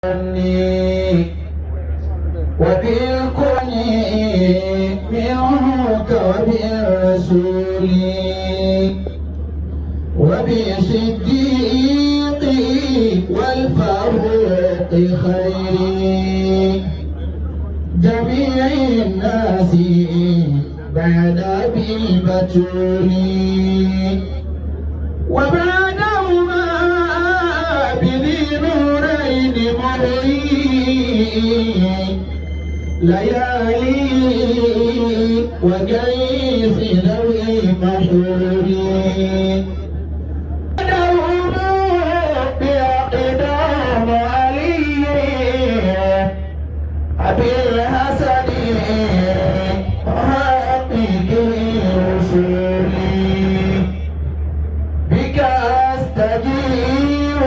عني وبالكون منك وبالرسول وبصديق والفاروق خير جميع الناس بعد بالبتول وبعدهما بذي نورين مريء ليالي وكيف ذوي محوري بأقدام علي أبي الحسن حقك رسولي بك أستجير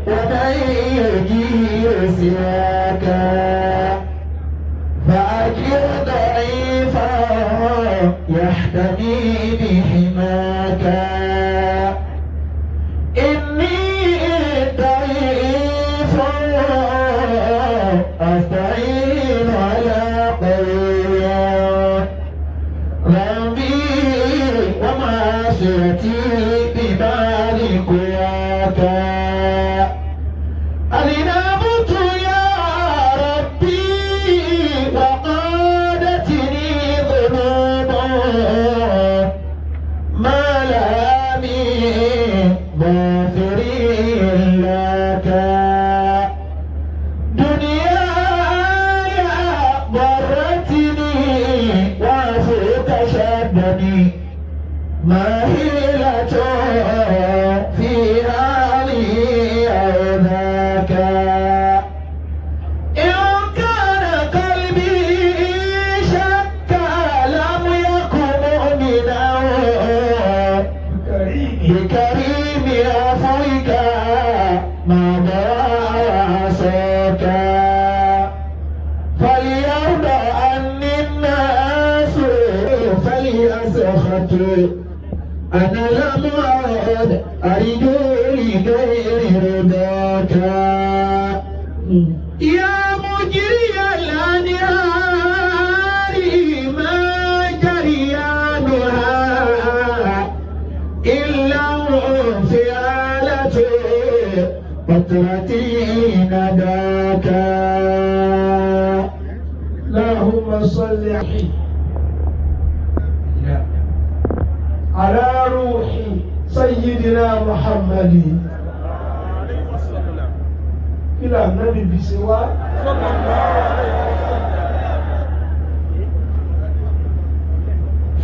ومن يجير سواك فأجر ضعيفا يحتمي بحماك إني ضعيف أستعين على قوي ذنبي ومعصيتي بمالك قواك أذنبت يا ربي وقادتني ذنوب ما لا من غافر لك دنياي ضرتني وعفوك شدني ما هيلة في هذه أو ذاك إن كان قلبي شك لم يكن مؤمنا بكريم عفوك ما عصاك فليرضى عني الناس فليسخط أنا لم أعد أرجو لغير رضاك يا مجري الأنهار ما جريانها إلا انفعالة قطرتي نداك. اللهم صل على روح سيدنا محمد. Kí là nábì fi ṣe wá?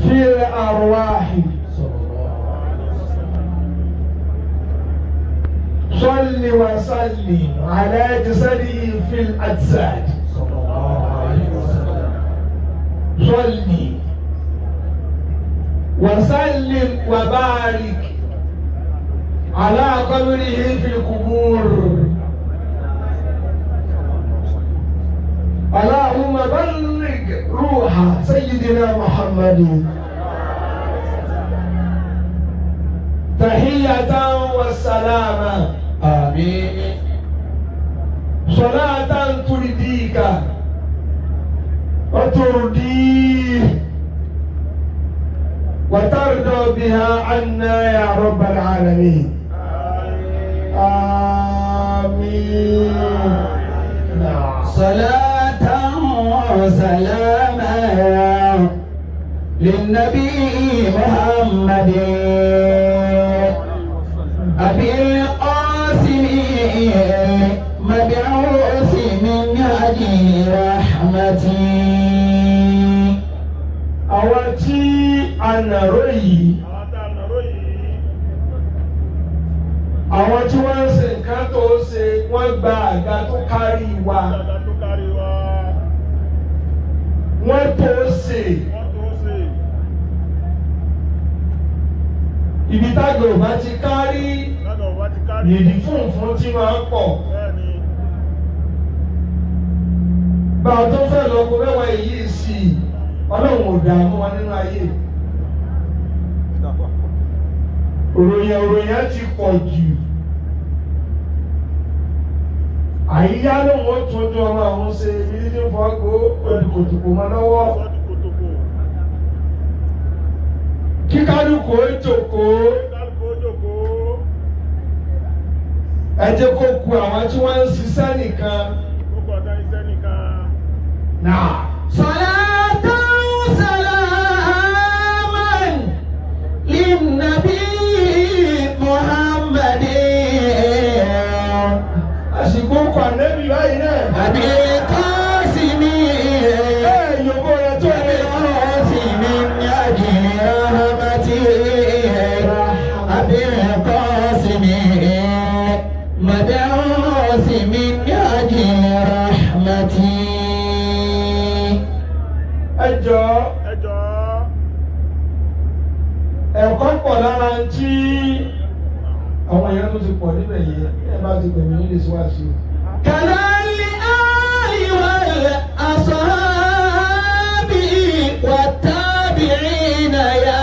في الأرواح. صل وسلم على جسده في الأجساد. صل وسلم وبارك على قبره في القبور. اللهم بلغ روح سيدنا محمد تحية والسلامة. آمين. صلاة ترضيك وترضيه وترضى بها عنا يا رب العالمين. آمين. نعم. صلاة وسلاما للنبي محمد أبي القاسم مبعوث من هدي رحمتي. Àwọn tí a nàró yìí, àwọn tí wọ́n ń ṣe nǹkan tó ṣe, wọ́n gba àga tó kárí wa, wọ́n tó ṣe ibi tágbà ò bá ti kárí nìdí fúnfún tí máa ń pọ̀. Bá a tó fẹ́ lọ́kọ mẹ́wàá yìí sí i, Ọlọ́run ò dààmú wa nínú ayé. Òròyìn òròyìn ti pọ̀ jù. Àyíyá lòun ó tún ojú ọmọ òun ṣe ibi tí ń fọ́ gbó olùkòtòkò mọ́ lọ́wọ́. Kíkálukú ó jókòó. Ẹ jẹ́ kó ku àwọn tí wọ́n ń ṣiṣẹ́ nìkan. Náà. صلاة سلاما للنبي محمد Àsìkò kọ ànẹ́bí báyìí náà. أبي القاسم Ẹ yòókù rẹ̀ tó ẹ. القاسم من أجل رحمته أبي القاسم مبعوث من أجل رحمتي. Ẹ jọ̀ọ́, ẹ̀kọ́ pọ̀ lára ń tí àwọn èèyàn tó ti pọ̀ níbẹ̀ yẹn ẹ bá ti pè mí nílé síwájú. كذا الآل والأصحاب والتابعين يا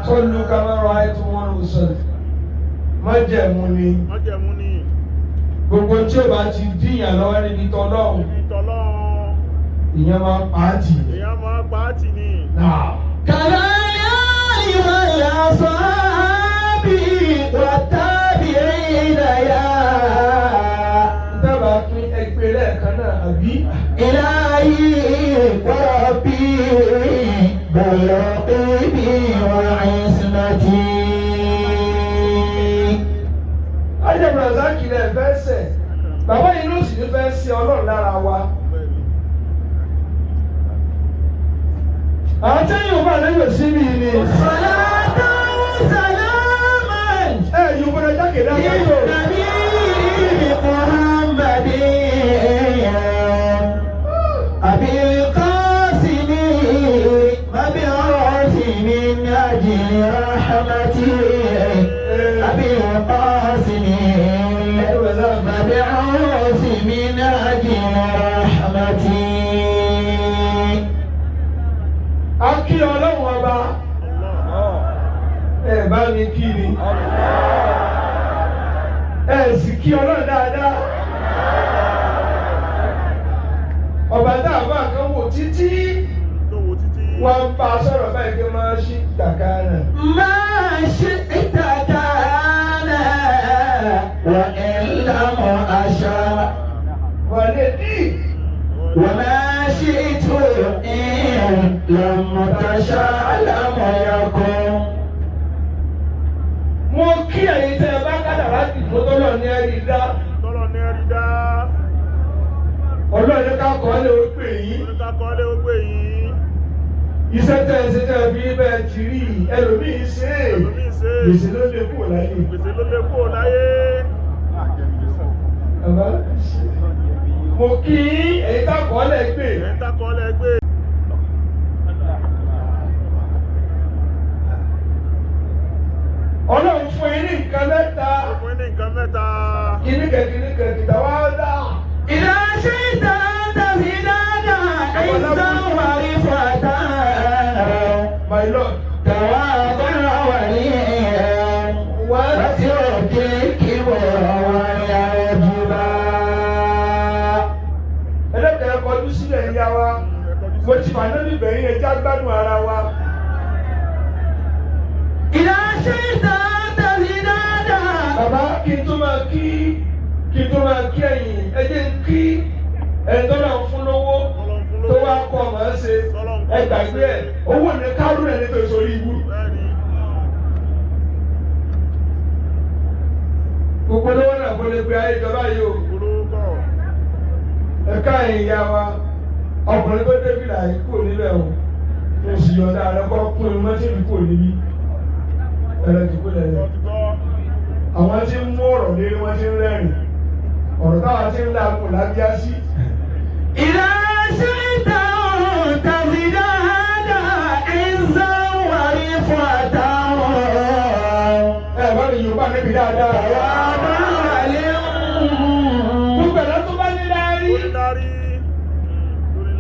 Sọ́lù kámẹ́rà àìtú wọn ò sọ̀rọ̀. Májẹ̀mú ni gbogbo tí o bá ti díyàn lọ́wọ́ níbi tọ́lọ́hùn ìyẹn máa pa á tì. Náà. كذا الآل والأصحاب والتابعين يا Dábàá pín ẹgbẹ́ lẹ́ẹ̀kan náà àbí? إلهي وربي بل رقيبي وعصمتي. Ajẹ́ Brazaki lẹ̀ fẹ́ sẹ̀. Bàbá yìí ló sì ní fẹ́ ṣe Ọlọ́run lára wa. Àwọn tí yóò bá lẹ́yìn síbi ni. صلاة سلاما Ẹ yóò gbọ́dọ̀ jákè dáadáa yóò. للنبي محمد أبي القاسم مبعوث من أجل رحمتي أبي القاسم مبعوث من أجل رحمتي. A kí Ọlọ́run ọba. Ẹ bá mi kí ni. Ẹ sì kí Ọlọ́run dáadáa. Ọba tá a bá kan wò títí wọ́n ń bá a sọ̀rọ̀ báyìí pé máa ṣí tàkà náà. ما شئت كان وإن لم أشاء Wọlé dì. وما شئت إن لم تشاء لم يكن. Mo kí ẹ̀yin tẹ́ ẹ bá kádàrá dìbò tọ́lọ̀ ní ẹ̀rí dá. Ọlọ́run ní ká kọ́ lé o pè yín. Iṣẹ́ tẹ́ ẹ ṣe tẹ́ ẹ fi bẹ́ẹ̀ ti rí i, ẹlòmíì ṣe é. Gbèsè ló lè kúrò láyé. Bàbá, mo kí ẹ̀yin tá kọ́ lẹ̀ gbè. Ọlọ́run fún yín ní nǹkan mẹ́ta. Kìnnìkan kìnnìkan kìtà wá dá. إذا شئت أن تزيدنا عزا ورفعة My lord. تواضع وليا واترك الكبر والعجبا. Ẹlẹ́kẹ̀ẹ́ kọjú sílẹ̀ ìyá wa. Mo ti fà náà níbẹ̀ yín ẹja gbádùn ara wa. إذا شئت أن تزيدنا Bàbá kí n tó máa kí kí n tó máa kí ẹ̀yìn ẹ jẹ́ n kí ẹni tó náà fún lówó tó wá kọ́ ọmọ ẹ ṣe ẹ gbàgbé ẹ owó ní kárú ẹ nítorí sórí ibú. Gbogbo lówó náà kó lè gbé ayé ìjọba yìí o. Ẹ̀ka ẹ̀yìn ìyá wa ọkùnrin tó dé fìlà yìí kúrò níbẹ̀ o. Mo sì yọ̀ǹda rẹ kọ́ kún un mọ́tì kúrò níbí. Ẹ̀rọ ìdìbò lẹ́yìn. Àwọn tí ń mú ọ̀rọ̀ lé wọ́n ti ń rẹ́rìn ọ̀rọ̀ táwọn ti ń làágùn lábíá sí. إذا شئت أن تزداد عزا ورفعة Ẹ bá mi Yorùbá níbi dáadáa. Gbogbo ẹ̀dá tó bá ní láárí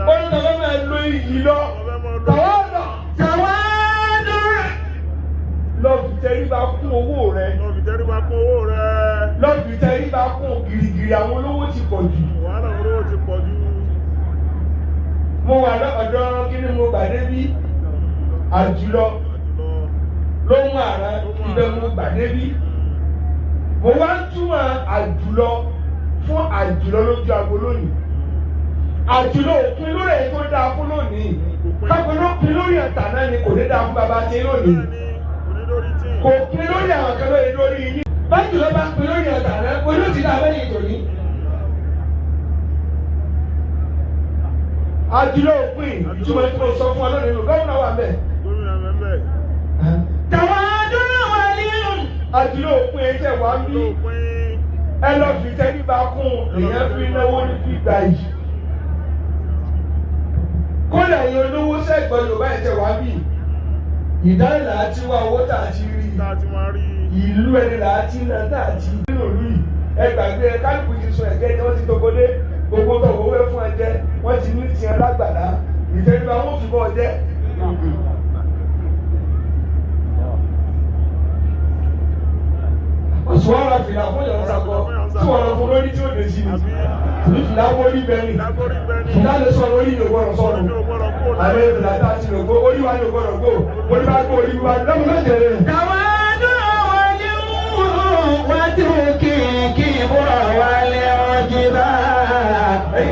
ó ní tọ́lá máa lo iyì lọ tàwa ọ̀nà تواضع lọ fi tẹríba kún owó rẹ. Lọ fi tẹríba kún owó rẹ. Lọ́ọ̀fì tẹríba kún gìrìgìrì àwọn olówó ti pọ̀ jù. Wàhálà olówó ti pọ̀ jù. Mo wà lọ́dọ̀ kí ni mo gbà débí àjùlọ Àjùlọ. Ló mú àrà ibẹ̀ mo gbà débí. Mo wá ń túmọ̀ àjùlọ fún àjùlọ lójú agbo lónìí. Àjùlọ òpin lórí èyí tó dáa fún lónìí. Kápẹ́ ló pin lórí ẹ̀tà náà ni kò ní dáa fún bàbá tí lónìí. Bẹ́ẹ̀ni, kò ní lórí tí. Kò pin lórí àwọn kan lórí lórí yín. Bájùlọ bá pin lórí ẹ̀tà náà, olóòtú náà bẹ́ẹ̀ tòní. Àjùlọ òpin ìtumọ̀ tí mo sọ fún ọ lónìí nù gómìnà wà bẹ́ẹ̀. Gómìnà mẹ́mbẹ́. تواضع ولي Àjùlọ òpin ẹ̀ tẹ̀ wá ń bí. Àjùlọ òpin. Ẹ lọ fi tẹríba kún èèyàn fi náwó ní fígbà yìí. Kódà ẹ̀yin olówó sẹ́gbọ̀n Yorùbá ẹ̀ tẹ̀ wá bí. Ìdáhùn là á ti wá owó tà á ti rí. Tá a ti máa rí. Ìlú ẹni là á ti ná tá a ti nínú ìlú yìí. Ẹ gbàgbé ẹ kálukú ti sun ẹ̀jẹ̀ ni wọ́n ti togodé. Gbogbo tó owó wẹ́ fún ẹjẹ wọ́n ti ní tiẹ̀ lágbàdá. Ìtẹríba wọn fi bọ́ ọjẹ́. Oṣù wọn ra fìlà fún ìyọ̀n sàkọ tí wọ́n lọ fún lórí tí ó dé sí ni. Àbí Tìlú fìlà wọ́n rí bẹ́ẹ̀ ni. lágbórí bẹ́ẹ̀ni. Fìlà lè sọ̀rọ̀ orí yóò gbọ́dọ̀ sọ̀rọ̀. Orí ò gbọ́dọ̀ kó Àbẹ́ fìlà tá a ti lò gbó orí wa yóò gbọ́dọ̀ gbó. Orí wa gbó orí wa lọ́mọ náà jẹ̀rẹ̀. تواضع ولي واترك الكبر والعجبا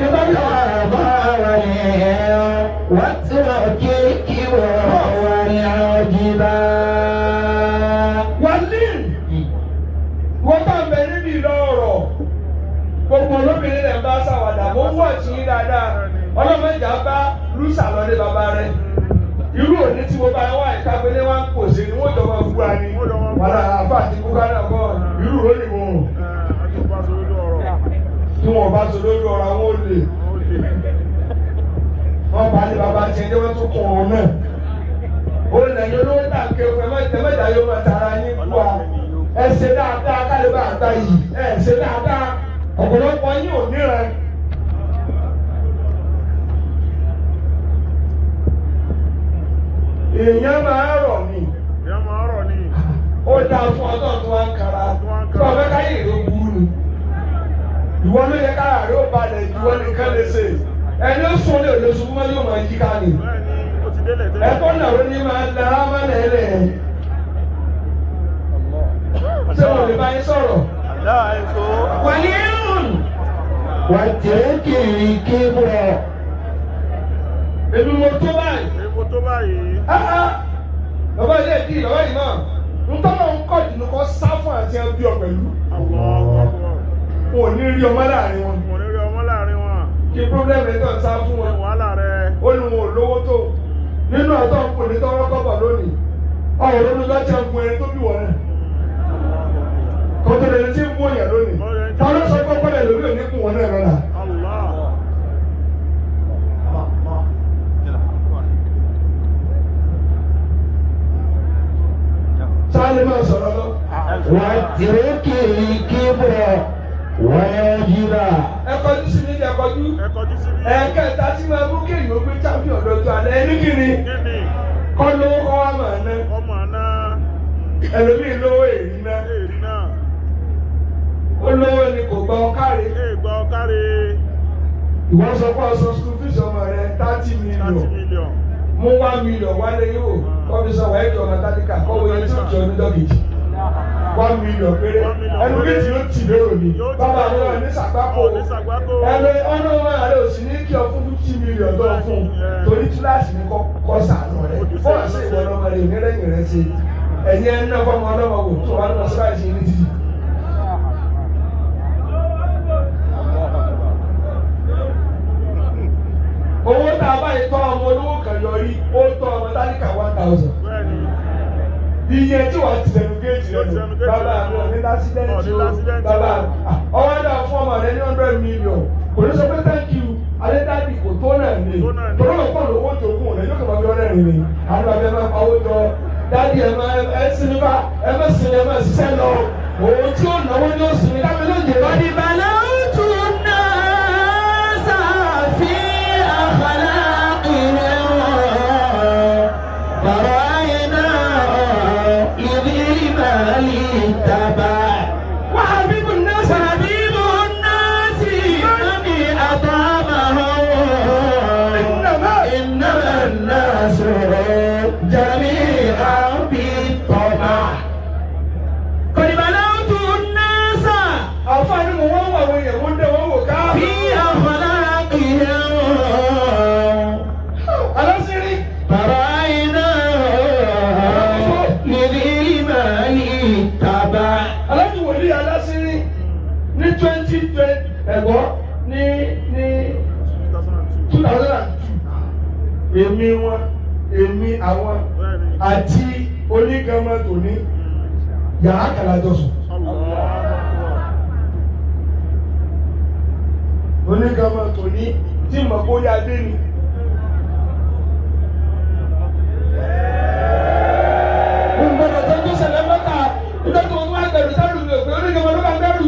تواضع ولي واترك الكبر والعجبا Wàlíì wọ́n bá ń bẹ níbi ìlọrọ̀. Gbogbo olóbìnrin rẹ̀ ń bá ṣàwàdà mo ń wọ̀ tí yín dáadáa. Ọlọ́mọ ìjà bá lùsà lọ́lé bàbá rẹ̀. Irú òní tí mo bá wá ìkápẹ́lẹ́ wá ń pòṣe ni wọ́n jọ máa fúra ni. Wàhálà àfa àti kúkà náà kọ́ irú òní mo Àti bá sọ lójú ọ̀rọ̀. tí wọn bá sọ lórí ọ̀rọ̀ àwọn olè. Ó lè. Wọ́n bá ní bàbá tiẹ̀ jẹ́ wọ́n tún kún òun náà. Ó lẹ́yìn olówó tà ń ké fún ẹ má jẹ́ mẹ́ta yóò máa tara yín kú wa. Ẹ ṣe dáadáa kálí bá àgbà yìí. Ẹ ṣe dáadáa. Ọ̀pọ̀lọpọ̀ yín ò níran. Èèyàn máa ń rọ̀ ni. Ìyá máa rọ̀ ni. Ó dáa fún ọjọ́ tó wá ń kara. Tó ọ̀fẹ́ káyé ìlú burú ni. Ìwọ ló yẹ kára rẹ ó balẹ̀ ìwọ nìkan lè ṣe. Ẹni ó sún lè lè sunkún mọ́ yóò máa yí ká ni. Bẹ́ẹ̀ni, ó ti délẹ̀ tẹ́lẹ̀. Ẹ̀kọ́ náà ló ní máa dára má lẹ́lẹ̀. Ṣé mo lè bá yín sọ̀rọ̀? ولي واترك الكبر Èmi mo tó báyìí. Èmo tó báyìí. Áá bàbá ilé ìdí bàbá yìí náà. Ntọ́nà ń kọ́ ìdùnnú kọ́ sá fún àti ẹbí ọ pẹ̀lú. Allahu Akbar. Wọn ò ní rí ọmọ láàrin wọn. Mo ní rí ọmọ láàrin wọn. Kí pírọ́blẹ́mù ẹ̀ tó ń sá fún Ní wọn. wàhálà rẹ̀. Ó ní wọn ò lówó tó. Nínú ọ̀tọ̀ ń pò ní tọ́wọ́ kọ́bọ̀ lónìí. Ọ̀rọ̀ ló ní lọ́jà ń gun ẹni tó bí wọn náà. Kọ́tọ́ lẹni tí ń mú èèyàn lónìí. Ta ló sọ pé ọpọlọ lórí òní kùn wọn náà lọ́la? Allah. Sáà lè máa sọ̀rọ̀ lọ. واترك الكبر والعجبا Ẹ kọjú sí mi ní ẹ kọjú. Ẹ kọjú síbí. Ẹ̀ẹ́kẹta tí máa mú kéèyàn ó gbé champion lọ́jọ́ alẹ́ ẹni kìíní Kí ni? kọ́ lówó kọ́ wá máa ná. Ọmọ àná. Ẹlòmíì lówó èrí ná. Èrí náà. Ó lówó ni kò gba ọkàrí. Ègbà ọ̀kárí. Ìwọ sọ pé ọsọ school fees ọmọ rẹ 30 million. 30 million. Mú 1 million wálé yóò kọ́ fi san wáyé ọmọ tálíkà kọ́ wo yẹn tí ó jọ níjọ́ kejì. 1 million péré. 1 million Ẹnu péré. méjì ló tì lérò ni. Yóò tì Bàbá mi lérò. wà ní sàgbákò. Ọ̀ ní sàgbákò. Ẹnu ọ̀nà ọmọ rẹ ò sì ní kí ọ fún 50 million tó fún un. Torí túláàsì ní kọ́ sàánú rẹ̀. Bọ́ọ̀ sí ìwọ ọlọ́mọ rẹ̀ onírẹ̀yìn rẹ̀ ṣe. Ẹ̀yin ẹ̀ ń ná fọmọ ọlọ́mọ wò tó wà lọ síláàsì ní títì. Owó tá a bá yìí tọ́ ọmọ olówó kan yọrí, ó tọ́ ọmọ tálíkà 1,000. Bẹ́ẹ̀ni. Iye tí wàá ti tẹnu géètì Yóò ti rẹ tẹnu nù. géètì Bàbá rẹ mi ò ní nù. lásídẹ́ǹtì Ò ní o. lásídẹ́ǹtì Bàbá o. ọwọ́ náà fún ọmọ rẹ ní 100 million. Kò ní sọ pé thank you, Adédábì kò tó náà ní. Tó náà ní. Tọ́lá ló pọ̀ lówó jogún rẹ̀ yóò kàn máa fi ọ̀rẹ́ rìn ni. Àdúrà bí ẹ máa pawó jọ. Dádì ẹ máa ẹ sinmi bá ẹ má sinmi ẹ má ṣiṣẹ́ lọ. Òun tí ó náwó ni ó sinmi dábì lóye. قد بلوت الناس في أخلاقهم فرأينا لذي المال تبع Wàhábíbù Èmi wọn, èmi àwọn Bẹ́ẹ̀ni. àti onígànmọ́ tòní yàrá kàlájọ sùn. Allahu Akbar. Onígànmọ́ tòní tí mọ̀ kó yá dé ni. Gbọ́dọ̀ tó tó ṣẹlẹ̀ mẹ́ta, nígbà tó wọ́n wá gbẹ̀rù sẹ́rù mi ò pé onígànmọ́ ló máa gbẹ̀rù.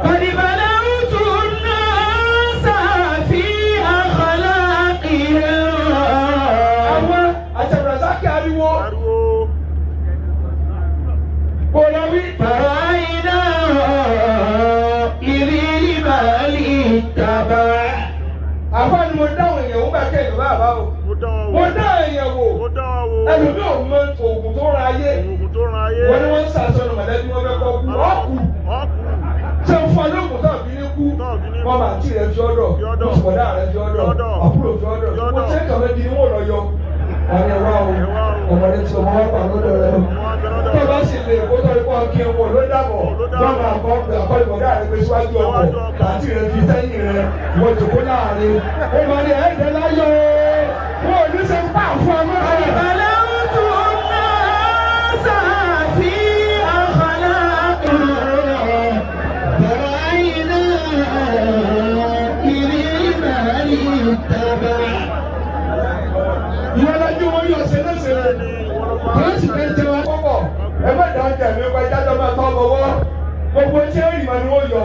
قد بلوت الناس في أخلاقهم Àwọn àti Abdulrasaq ariwo Ariwo. kò lọ wí. فرأينا لذي المال اتبع Àfáà ni mo dáhùn èèyàn wò bá kẹ́ ìlú bàbá o. Mo dán wọn Mo wò. dáhùn èèyàn wò. Mo dán wọn wò. Ẹlòmíì ò mọ oògùn tó ra ayé. Oògùn tó ran ayé. Wọ́n ní wọ́n ń sàṣọnù mọ̀lẹ́bí wọn fẹ́ kọ́ kú. Ọ̀kù Ọ̀kù. ṣé ń fún ọ lóògùn tó àbí ní kú. Tó àbí ní kú. Wọ́n máa tí rẹ̀ fi ọ́dọ̀. Fi ọ́dọ̀. Wọ́n sọ̀dá rẹ̀ fi ọ́dọ̀. Fi ọ́dọ̀. Àbúrò fi ọ́dọ̀. Fi ọ́dọ̀. Wọ́n ṣe kàwé di wọ́n lọ yọ. Wọ́n ní ẹwà o. Ẹ wá o. Ọmọdé tí ọmọ wa pa lọ́dọ̀ rẹ o. Ọmọ wa bẹ lọ́dọ̀ Tó rẹ. bá sì lè kó tọ́ ikú ọkì ẹ̀wọ̀n ló dàbọ̀. Ló dàbọ̀. Wọ́n máa kọ́ pé àkọ́lùbọ̀dá rẹ̀ gbé síwájú ọkọ̀. Síwájú ọkọ̀. Àti rẹ̀ fi sẹ́yìn rẹ̀. Wọ́n jòkó láàrin. Ó máa ní ẹ̀ẹ́dẹ̀ láyọ̀ o. Wọ́n ò ní ṣe ń pa fún ọmọ قد rẹ̀. بلوت الناس في أخلاقهم فرأينا لذي المال اتبع Ìwọ lọ́jọ́ wọn yóò ṣe léṣe. Bẹ́ẹ̀ni, wọ́n ló fà á. Kìrìsì kan jẹ wọn kọ́kọ́. Ẹ má dá ọjà mi pa ìdájọ́ máa tọ́ bọ̀wọ́. Gbogbo tí ó rì wọn ni wọ́n yọ.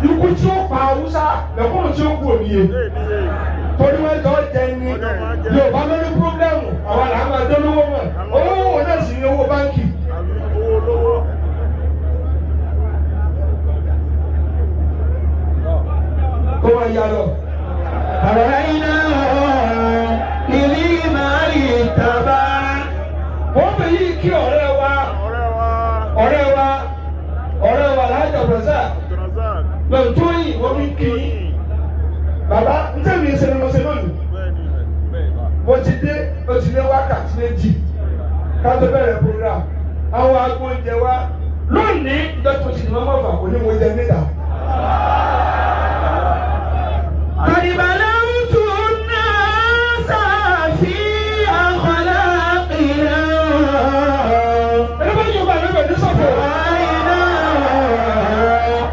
Ikú tí ó pa Haúsá, lẹ́kùnrin tí ó kú òníye. Ee, níye. Torí wọn jọ jẹ ni. Yorùbá ló ní pírọ́blẹ́mù. Àwa là ń máa dólówó mọ̀. Owó wo náà sì ní owó báńkì. Àbí owó olówó. Kó máa yá lọ. فرأينا لذي المال اتبع Wọ́n fi yí kí ọ̀rẹ́ wa, Ọ̀rẹ́ wa. ọ̀rẹ́ wa, ọ̀rẹ́ wa Alhaji Abdulrasaq. Abdulrasaq. Lọ́ntóyìn wọ́n fi kí yín. Bàbá, ń tẹ̀mí ṣe ni mo ṣe lónìí. Bẹ́ẹ̀ni. Mo ti dé ó ti lé wákàtí méjì ká tó bẹ̀rẹ̀ program àwọn aago oúnjẹ wa lónìí dọ́tún ti di mọ́mọ́ fà kò ní mo jẹ níta. قد بلوت الناس في أخلاقهم Ẹni bá yóò bá mi pẹ̀lú sọ̀fọ̀. فرأينا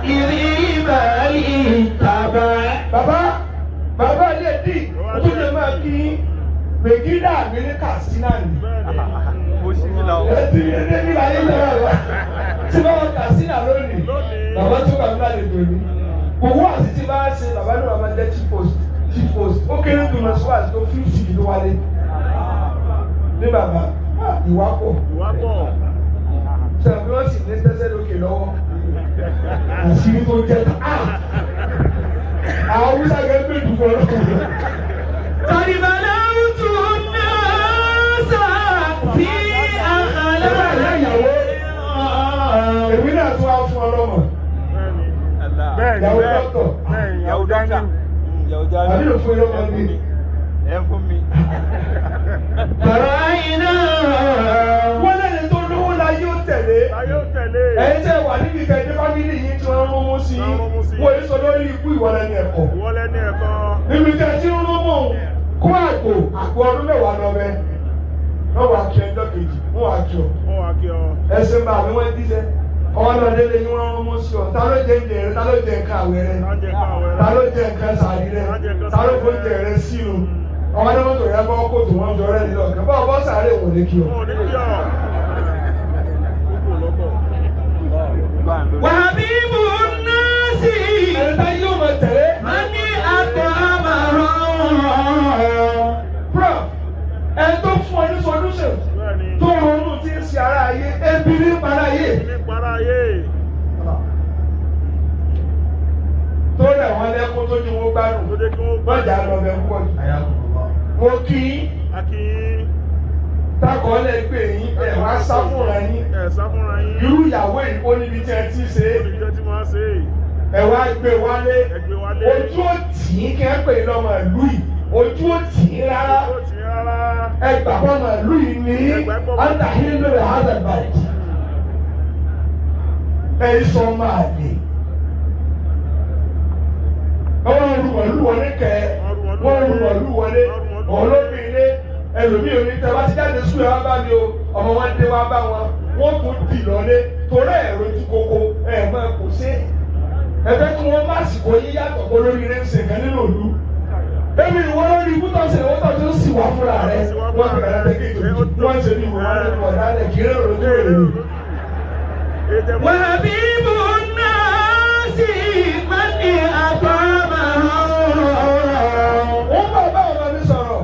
لذي المال اتبع Bàbá bàbá ilé dì ó tún lè máa kí gbègídà mi ní Katsina ni. Bẹ́ẹ̀ni. Mo ṣí fìlà o. Ẹ ti rí ẹni ní ayé náà wá. Tí bá wọn Katsina lónìí, Lónìí. bàbá tó kà mí lálejò ní. Owó àti tí bá ṣe bàbá náà máa jẹ́ chief post chief post ó kéré jù lọ síwájú tó 50 ló wálé. Ní bàbá ìwà pọ̀. Ìwà pọ̀. Sọ̀rọ̀ bí wọ́n sì ní tẹ́sẹ̀ lókè lọ́wọ́. Àṣírí tó jẹ́ ta. Àwọn Hausa gẹ́gẹ́ bí ìdúgbò ọlọ́run. قد بلوت الناس في أخلاقهم Èmi náà tún wá fún ọlọ́mọ. Bẹ́ẹ̀ni. Bẹ́ẹ̀ni. Ìyàwó dọ́kítọ̀. Bẹ́ẹ̀ni. Ìyàwó dọ́kítà. Ìyàwó jáde. Àbí òfin ọlọ́mọ mi. Ẹ fún mi. فرأينا Wọ́n lẹ́ni tó lówó la yóò tẹ̀lé. Ayé ó tẹ̀lé. Ẹ̀yin tẹ́ wà níbi kẹ́ni fámìlì yín tí wọ́n ń rúnmú sí i. Wọ́n yìí sọ lórí ikú ìwọlẹ̀ ní ẹ̀kọ́. Ìwọ lẹ́ni ẹ̀kọ́. Níbi tẹ́ ti ń rúnmú kó àgbò àgbò ọdún mẹ́wàá lọ bẹ. Wọ́n wà kí ẹjọ́ kejì, wọ́n wà kí ọ. Wọ́n wá kí ọ. Ẹsẹ̀ bá mi wọ́n díṣẹ́. Ọwọ́ délé yín wọ́n rúnmú sí ọ. Ta ló jẹ oúnjẹ rẹ? Ta ló jẹ nǹkan àwẹ̀ rẹ? Tá ń jẹ nǹkan àwẹ̀ rẹ. Ta ló jẹ nǹkan sàárì rẹ? Ta ló fóúnjẹ rẹ sínú? Ọmọ náà mọ́tò rẹ bọ́ kóòtù wọn fi ọ̀rẹ́ nílò ọ̀kan. Bọ́ọ̀ bọ́ sàárè wò ní kí o. Wọn ò ní kí ọ. Kókò lọ́kọ̀. وحبيب الناس Ẹni tá yóò máa tẹ̀lé. من أطعمهم Prof, ẹni tó fún ọ ní solution Bẹ́ẹ̀ni. tó ronú tí ń ṣe ara ayé, ebi ní para ayé. Ní para ayé. Tó rẹ̀ wọ́n lẹ́kún tó ní wọ́n gbádùn. Tó dé kí wọ́n Wọ́n jà lọ bẹ̀ púpọ̀ jù. Mo kí yín, Akin. takọ̀ọ́lẹ̀ gbé yín, ẹ̀ wá sá fúnra yín. Ẹ sá fúnra yín. Irú ìyàwó yìí ó níbi tí ẹ ti ṣe é. Ó níbi tí ẹ ti máa ṣe é. Ẹ wá gbé wálé. Ẹ gbé wálé. Ojú ò tì í kí ẹ pè é lọ́mọ ìlú yìí. Ojú ò tì í rárá. Ó tì í rárá. Ẹ gbà fọ́mọ ìlú yìí ní Anta Hindu rẹ̀ Hazard. Ẹ sọ máa lè. Wọ́n rú màlúù wọlé kẹ́. Wọ́n rú màlúù wọlé. Òun ló bí ilé ẹlòmíì òní tẹ bá ti jáde sùn ẹ wá bá mi o ọmọ wọn dé wá bá wọn wọn tún dì lọlé torí ẹ rojú koko ẹ mọ kò sí ẹ fẹ́ kí wọ́n má sìkò yín yàtọ̀ kó lórí eré ń sè kan nínú òlu èmi ìwọ lórí ibú tó ń ṣe ìwọ tó ń sì wá fúnra rẹ wọn fi kàdá tẹ́kẹ̀ tó wọn ṣe bí wọn lè pọ̀ dálẹ̀ kí eré òròjú rẹ̀ ni. وحبيب الناس من أطعمهم Wọ́n bá bá ọmọ mi sọ̀rọ̀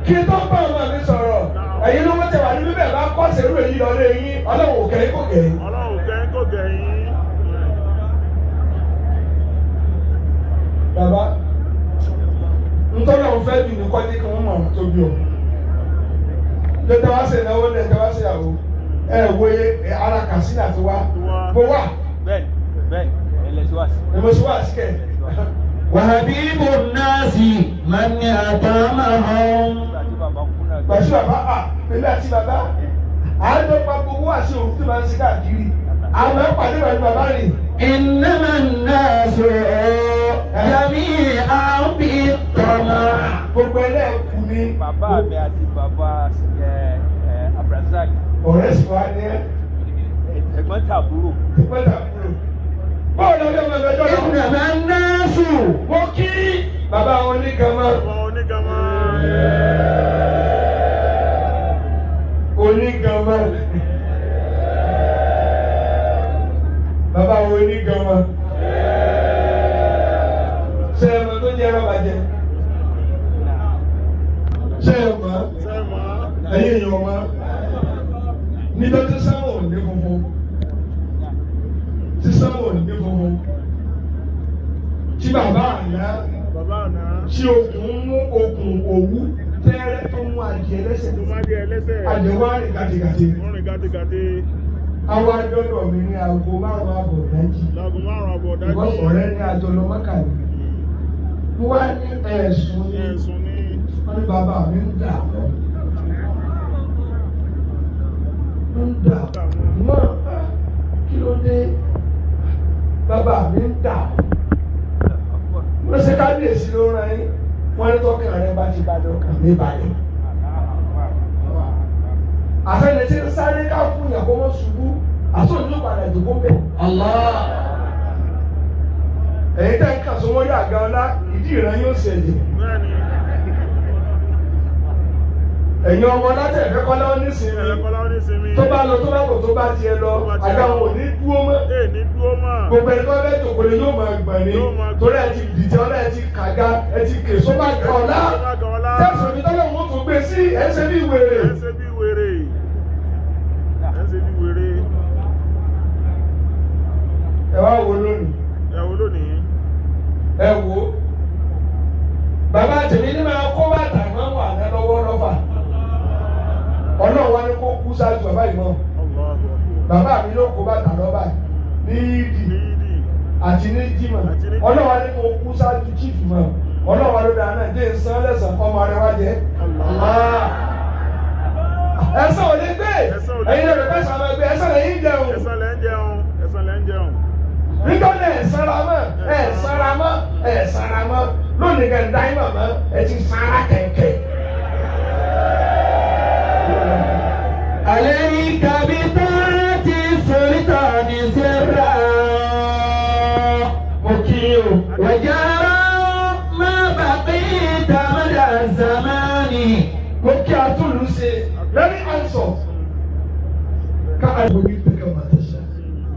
kí tó bá ọmọ mi sọ̀rọ̀ ẹ̀yin ló wọ́n tẹ̀ wá ní bíbẹ̀ bá kọ́ sẹ́rù èyí lọ lé yín ọlọ́run ò kẹ́yìn kò kẹ́yìn. Ọlọ́run kẹ́yìn kò gẹ̀yìn. Bàbá ntọ́nà ń fẹ́ jù ní kọ́jí kí wọ́n mọ̀ ọ́n tóbi o. Tètè wá sí ìnáwó ní tètè wá sí ìyàwó ẹ wo ara kàsínà ti wá mo wà Bẹ́ẹ̀ni, bẹ́ẹ̀ni, ẹlẹ́sìn wá sí. èmo sì wá síkẹ̀. وحبيب الناس من أطعمهم Nígbà tí bàbá kú náà. Gbàsí bàbá à pẹ̀lú àti bàbá àádọ́gba gbogbo wà sí òun tí màá ń sí káàkiri àmọ́ pàdé pẹ̀lú bàbá rè. إنما الناس جميعا بالطمع Gbogbo ẹlẹ́ẹ̀kú ni Bàbá mi àti bàbá ẹ ẹ Abdulrasaq ọ̀rẹ́ sì wá ní ẹ́ ẹ̀gbọ́n tàbúrò. tipẹ́tà kúrò. Báwo ni ọjọ́ ọmọ ẹgbẹ́ náà? إنما الناس Mo kí bàbá wọn ní gàmá. Ọmọ onígàmá. Onígàmá. Bàbá wọn onígàmá. Ṣé ẹ mọ̀ tó jẹ́ rọ́bà jẹ? Ṣé ẹ mọ̀? Sẹ́mọ̀. Ẹ̀yin èèyàn mọ̀? Níjọ́ tí sáwọn ò ní funfun. Tí sáwọn ò ní funfun. Tí bàbá àná Bàbá àná. tí okùn mú okùn òwú tẹ́rẹ́ tó mú adìẹ lẹ́sẹ̀ Tó máa di ẹlẹ́sẹ̀. adìẹ wá rìn gàdégàdé Wọ́n rìn gàdégàdé. àwa dọ́dọ̀ mi ní aago 5:30 ìdájí Láago 5:30 dájú. ìwọ ọ̀rẹ́ ní àjọ lọ mọ́kà ni mo wá ní ẹ̀sùn ní Ẹ̀sùn ní. wọ́n ní bàbá mi ń dà wọ́n ń dà mọ́ kí ló dé bàbá mi ń dà wọ́n mo ṣe kábíyèsí ló rán yín wọ́n ní tọ́kàn rẹ bá ti balẹ̀ ọkàn mi balẹ̀. Àfẹnì tí ń sáré ká fún yàn kó wọ́n ṣubú àtúntò padà jòkó bẹ̀. الله Ẹ̀yin tẹ́ ń kà sọ wọ́n rí àga ọlá ìdí ìran yóò ṣẹlẹ̀. Bẹ́ẹ̀ni. Ẹ̀yin ọmọ látẹ̀ fẹ́ kọ́lá ó nísìnyí. Ẹ̀rẹ́kọ́lá ó ní sinmi. Tó bá lọ tó bá bọ̀ tó bá tiẹ̀ lọ àga wọn ò ní dúró mọ́. Ee ní dúró mọ́. Gbogbo ẹni tó bẹ́ẹ̀ jòkó ni yóò máa gbọ̀n ni. Yóò máa gbọ̀n. Torí ẹ ti dìtẹ̀ ọlá ẹ ti kàga ẹ ti kè sọ́mà ọ̀la. Sọ́mà ọ̀la. Tẹ̀sán mi tọ́lọ̀ wọn tún gbé sí ẹ̀ ṣe bí wèrè. Ẹ ṣe bí wèrè. Ẹ ṣe bí wèrè. Ẹ wá wo lónìí. Ẹ wo lónìí. Ẹ wo bàbá tèmi ní máa kó bàtà máa wà ní lọ́wọ́ lọ́fà ọlọ́run wa ní kó kú ṣáájú bàbá yìí mọ́ Allahu Akbar. bàbá mi ló kó bàtà lọ́ba ní ìdì Nídìí. àti ní jimá Àti ní Jímọ̀. ọlọ́run wa ní kó kú ṣáájú chief mọ́ ọlọ́run wa ló dáa náà jẹ́ ìsan lẹ́sàn ọmọ rẹ wá jẹ́ Allah. ẹ̀sán ò lè gbé Ẹ̀san ò lè ẹ̀yin gbé. lè fẹ́ sàmọ́ ẹgbẹ́ ẹ̀sán lẹ́yìn jẹun Ẹ̀san lẹ́ ń jẹun. Ẹ̀san lẹ́ ń jẹun. nítorí ẹ̀ sanra mọ́ ẹ̀ sanra mọ́ ẹ̀ sanra mọ́ lónìí kẹ́ ń dá yín mọ̀ ẹ̀ ti sanra kẹ̀kẹ́. عليك بطاعة السلطان سرا Mo kí yín o. وجرى ما بقيت مدى الزمان Mo kí atúlù ṣe very handsome. Ká àgbòmí tẹ̀kẹ̀ máa tẹ̀sẹ̀.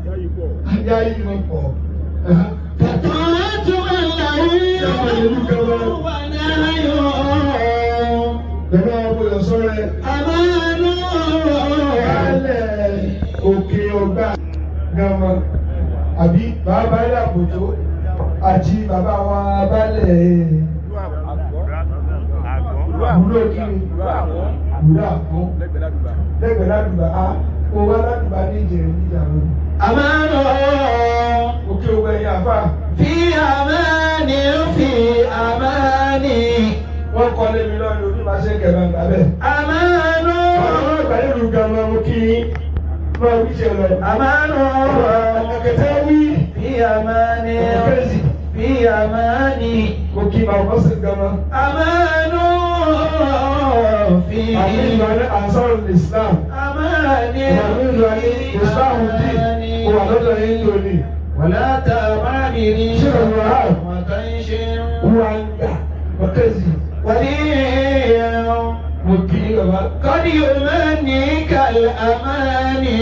Ìyá yìí pọ̀. Ayá yìí máa pọ̀. فطاعة من له ونهي Bẹ̀rẹ̀ àwọn ọmọ ìyọ̀sọ́rẹ́. أمان Baálẹ̀ òkè ọgbà gàmà àbí bàbá ilé àpòtó àti bàbá wa baálẹ̀ àbúrò kiri àbúrò àpò Lẹ́gbẹ̀ẹ́ ládùúgbà. lẹ́gbẹ̀ẹ́ ládùúgbà á kó wá ládùúgbà ní ìjẹ̀rẹ̀ níjà lónìí. أمان Òkè ògbà ẹ̀yìn àfà في أمان في أمان wọ́n kọ́ lé mi lọ́nà orí máa ṣe ń kẹ̀mẹ́ gbà bẹ́ẹ̀. أمان Àwọn àgbà nílùú gàmà mo kí yín máa wí ṣe lọ. أمان Ẹ̀kẹ́tẹ́ wí في أمان ẹ̀kẹ́sì في أمان mo kí bàbá sí gàmà. أمان في Àmì ìlú Ansarul Islam. أمان Àmì ìlú Islam dì. Ó wà lọ́dọ̀ yín lónìí. ولا تأماني Ṣé ìwà وطيش Wàǹgà Mọ̀kẹ́sì. ولي Mo kì í bàbá. قد يمنيك الأماني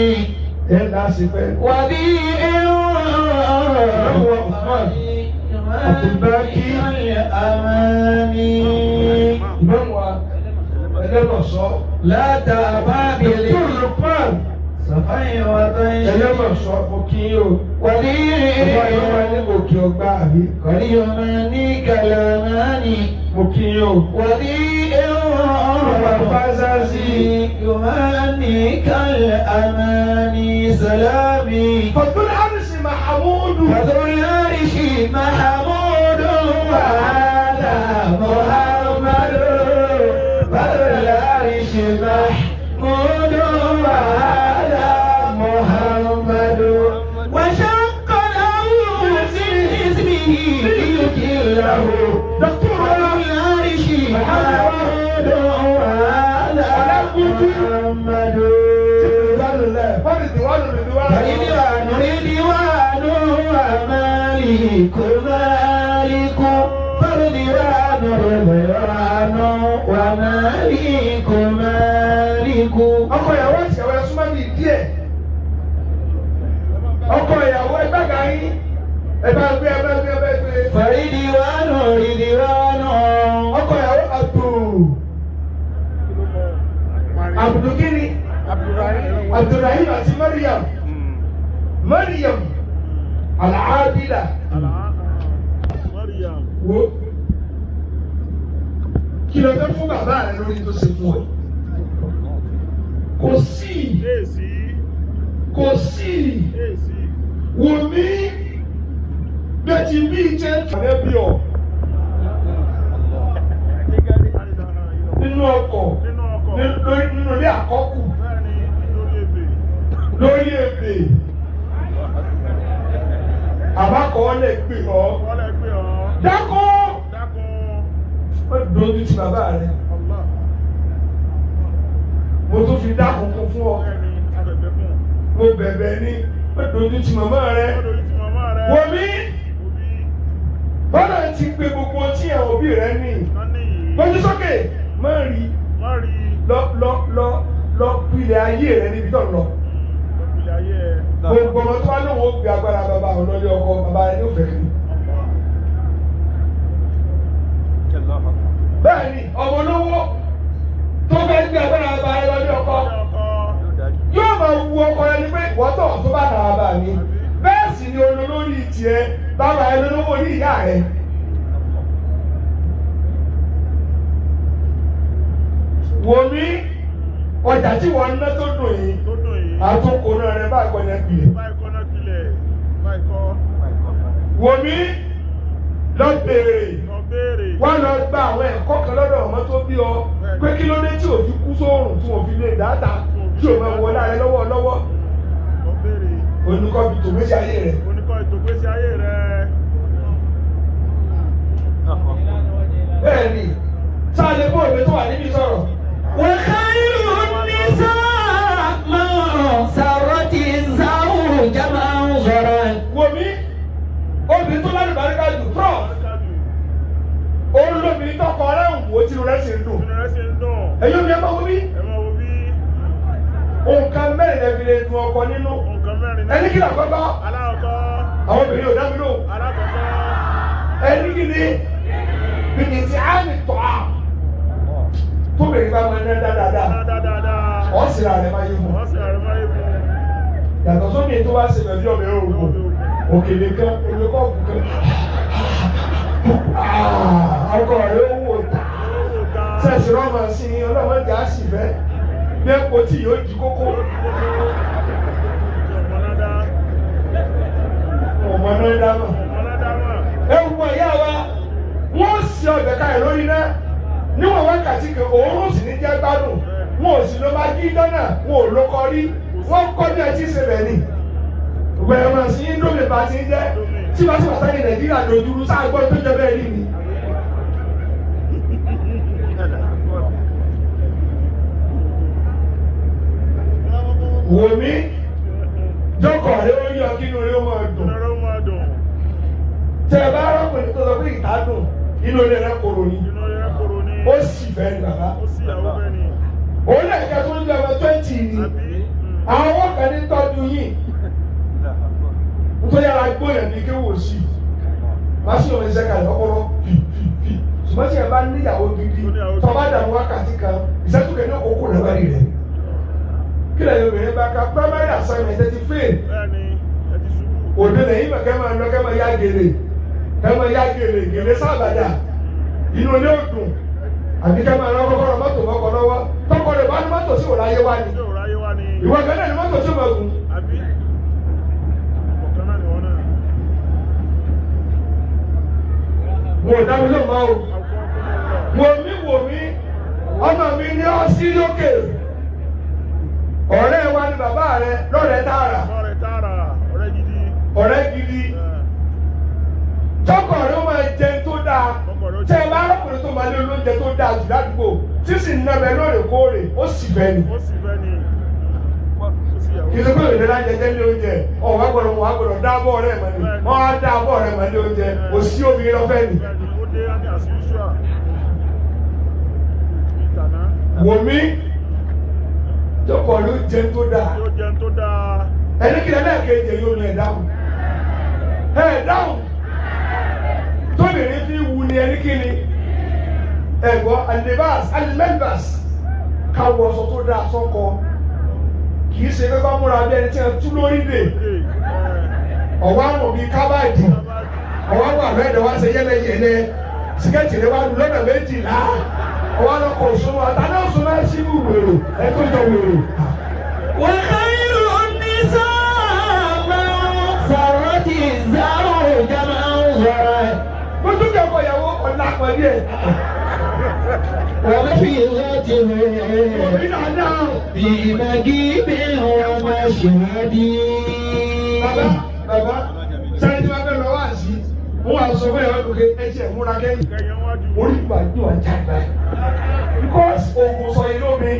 Ẹ láṣepẹ́. وديع Abdulbaki. الأماني Ìmọ̀mù wa ẹlẹ́mọ̀sọ́. لا تأبى Dr. Lukman صفي وطيش ẹlẹ́mọ̀sọ́ mo kì í o. وديع Bàbá yóò wá ní òkè ọgbà àbí. قد يمنيك الأماني Mo kì í o. وديع Bàbá Fásáàsì. يمنيك الأماني سلامي Fọ̀tún Àrùsì Mahamudu. فذو العرش محمود وهذا محمد فذو العرش محمود وهذا محمد وشق له من اسمه ليجله Dr. فذو العرش محمود وهذا محمد رضوان رضوان ومالك مالك فرضوان رضوان ومالك مالك Ọkọ ìyàwó àti ìyàwó ẹ súnmọ́ mi díẹ̀. Ọkọ ìyàwó ẹ gbàgà yín. Ẹ bá gbé ẹ bá gbé ẹ bá gbé. فرضوان رضوان Ọkọ ìyàwó Abdul Abdulkini Abdulrahim àti Mariam Mariam Al-Adila Mariam. wo kí ló fẹ́ fún bàbá rẹ lórí tó ṣe fún ẹ? Kò sí Èsì. kò sí Èsì. wò mí bẹ́ẹ̀ ti bí jẹ́ kàlẹ́ bí ọ nínú ọkọ̀ Nínú ọkọ̀. nínú ilé àkọ́kù Bẹ́ẹ̀ni, lórí ebè. lórí ebè àbákọ́ọ́lẹ̀ gbé ọ Wọ́lẹ̀ gbé ọ. dákọ́ Dákun. ó dojú ti bàbá rẹ Allah. mo tún fi dákun kún fún ọ Bẹ́ẹ̀ni, abẹ̀bẹ̀ kún. mo bẹ̀bẹ̀ ní ó dojú ti màmá rẹ Ó dojú ti màmá rẹ. wò mí Òbí. bọ́lá ti gbé gbogbo tí àwọn òbí rẹ ní Wọ́n ní yìí. gbójú sókè má rí Má rí. lọ lọ lọ lọ pilẹ̀ ayé rẹ níbi tó ń lọ Ìpìlẹ̀ ayé ẹ. gbogbo ọmọ tó bá lóun ó gbé agbára bàbá àwọn lọ́lé ọkọ bàbá rẹ ní òfẹ́ kiri Allah. bẹ́ẹ̀ ni ọmọ olówó tó fẹ́ gbé agbára bàbá rẹ lọ́lé ọkọ Ilé ọkọ. yóò máa wu ọkọ rẹ ni pé wọ́tọ̀ tó bá nà bàbá mi bẹ́ẹ̀ sì ni olólórí tiẹ̀ bàbá rẹ lólówó ní ìyá rẹ. Wò mí ọjà tí wọ́n ń ná tó dùn yìí Tó dùn yìí. àtúnkò náà rẹ bá àgbọ̀nyẹn pìlẹ̀. Báyìí kọ́ náà pilẹ̀. Báyìí kọ́. Wò mí lọ bèèrè Lọ béèrè. wọ́n lọ gba àwọn ẹ̀kọ́ kan lọ́dọ̀ ọmọ tó bí ọ pé kí ló dé tí ò fi kú sóòrùn tí ò fi lè dáta tí ò máa wọlé rẹ lọ́wọ́ lọ́wọ́ Lọ béèrè. olùkọ́ fi tòmẹ́sì ayé rẹ̀. Oníkọ́ ètò ìgbésí ayé rẹ. Bẹ́ẹ̀ ni sáà lè bó òwe tó wà níbi sọ̀rọ̀. وخير النساء من سرت الزوج منظرا Wò mí obìnrin tó lálùbáríkà jù prof Kájú. òun lóbìnrin tọkọ ọ̀rẹ́ ń wò ó tí rẹ̀ sì ń dùn. Inú rẹ̀ sì ń dùn. Ẹ̀yin omi ẹ máa wò mí Ẹ máa wo bí nǹkan mẹ́rin lè fi lè dùn ọkọ nínú. nǹkan mẹ́rin náà. Ẹni kí làkọ́kọ́ Alákọ̀ọ́kọ́. àwọn obìnrin ò dá mi lóhùn. Alákọ̀ọ́kọ́. Ẹni kí ni bìkì tí á ní tọ́ a tóbìnrin bá máa ná dáadáa Dáadáa dáadáa. ọ̀sìn rẹ̀ máa yé fún un. Wọ́n sì rẹ̀ máa yé fún un. Yàtọ̀ sómi tó wá sí ẹbí ọbẹ̀ òògùn òkèlè kan omi kọ́ọ̀pù kan ọkọ rẹ̀ ó wò ta Owó ta. sẹ́sì rọ́mọ sí i ọlọ́mọ jà á sì fẹ́ bí epo tí yóò di kókó Ọmọládá. ọmọ náà dáná. Ọmọládá mọ̀. Ewu ìyá wa wọ́n sì ọbẹ̀ kalẹ̀ lórí náà níwọ̀n wákàtí kan òórùn sì ní jẹ́ gbádùn wọn ò sì ló máa jí dọ́nà wọn ò ló kọrí wọ́n kọ́ bí ẹtí ṣe bẹ̀ ni. Bẹ̀rẹ̀ mọ̀ sí Indomie bá ti ń jẹ́ tí bá ti pàtàkì Nàìjíríà dojúrú sáà gbọ́ tó jẹ́ bẹ́ẹ̀ rí ni. Wò mí, jọkọ̀ rẹ ó yọ kí inú rẹ ó máa dùn. Inú rẹ̀ ó máa dùn. Tẹ ẹ bá rọ́kùnrin tó sọ pé ìta dùn, inú ilé rẹ korò ni. Inú rẹ̀ korò ni. Ó sì fẹ́ ni bàbá. Ó sì ìyàwó fẹ́ ni. Òun náà kẹ́ tó ń jẹ́ ọmọ 20 ni. Àbí? Àwọn kan ní tọ́jú yìí. Nítorí ara gbóyàn ní kéwò sí. Má sì ọmọ iṣẹ́ kalẹ̀ ọpọlọ fì fì fì. Ṣùgbọ́n tí ẹ bá níyàwó gidi, tó bá dààmú wákàtí kan, ìṣẹ́jú kan ní òkú lọ́wọ́ rẹ̀. Kí lẹ́yìn obìnrin bá ka primary assignment ẹ ti fail. Bẹ́ẹ̀ni, ẹ ti ṣubú. Òde lẹ́yìn bẹ̀ kẹ́ máa lọ kẹ́ máa yá gèlè kẹ́ máa yá gèlè gèlè sábàdà inú ilé òdùn àbí kẹ́ máa lọ kọ́kọ́rọ́ mọ́tò mọ́kọ lọ́wọ́ tọkọ rẹ̀ bá ní mọ́tò sí òláyé wá ni Ṣé ò ráyé wá ni? ìwọ kan náà ní mọ́tò tí ó máa gùn. Àbí? Ọ̀kan náà ni wọ́n náà. Mo ò dá mi lóun máa o. Àwùjọ ọkùnrin lọ. Wò mí wò mí, ọmọ mi ní ọ́ sí lókè, ọ̀rẹ́ wa ni bàbá rẹ lọ́rẹ̀ẹ́ tààrà. Ọ̀rẹ́ tààrà, ọ̀rẹ́ gidi. Ọ̀rẹ́ gidi. Tọkọ rẹ ó máa jẹun tó dáa. Tẹ ẹ bá rọkùnrin tó máa lé olóúnjẹ tó dáa jù ládùúgbò tí sì ń nàbẹ lóòrèkóòrè, ó sì fẹ́ ni. Ó sì fẹ́ ni. Ó sì yàwó. Kì í ṣe pé ìlera jẹjẹ ní oúnjẹ ọ̀wá gbọ́dọ̀ wọn á gbọ́dọ̀ dá bọ́ ọ̀rẹ́ mọ́ ni wọ́n á dá bọ́ ọ̀rẹ́ mọ́ ní oúnjẹ kò sí obìnrin lọ́fẹ́ ni. Bẹ́ẹ̀ni, ó dé ní as usual. Ìtànà. Wò mí, tọkọ rẹ ó jẹun tó dáa. Yóò jẹun tó dáa. Ẹni kí lẹ́lẹ́kejì yóò ní ẹ̀ dáhùn ẹ̀ dáhùn tóbìnrin fi wù ní ẹni kí ni ẹ̀gbọ́n alibas alimẹ́bas káwọ ọsọ tó dáa sọ́kọ kì í ṣe pé bá múra bí ẹni tí wọ́n tú lórí dè ọ̀wá àrùn bíi kábàdì ọ̀wá wà lọ́ẹ̀dẹ̀ wá ṣe yẹ́lẹyẹ̀lẹ sìkẹ́tì rẹ wá lù lọ́nà méjìlá ọ̀wá lọkọ̀ òṣùwọ̀n àtàlẹ́ òṣùwọ̀n ẹ̀ ṣíbù wèrò ẹ̀ tó jọ wèrò. وخير النساء من سرت الزوج منظره Gbogbo kẹ́kọ̀ọ́ ìyàwó ọ̀la pẹ̀lú ẹ̀. ومفيضته Òbí náà dáhùn. في مجيب ومشهد. Bàbá bàbá sáré tí wọ́n fẹ́ lọ wá sí. Wọ́n wá sọ fún ìyàwó ìdókè ẹ tiẹ̀ múra kẹ́yìn. Kẹ̀yìn wájú. Orí ìgbà yóò wá jáde. Because oògùn sọ yìí lómi.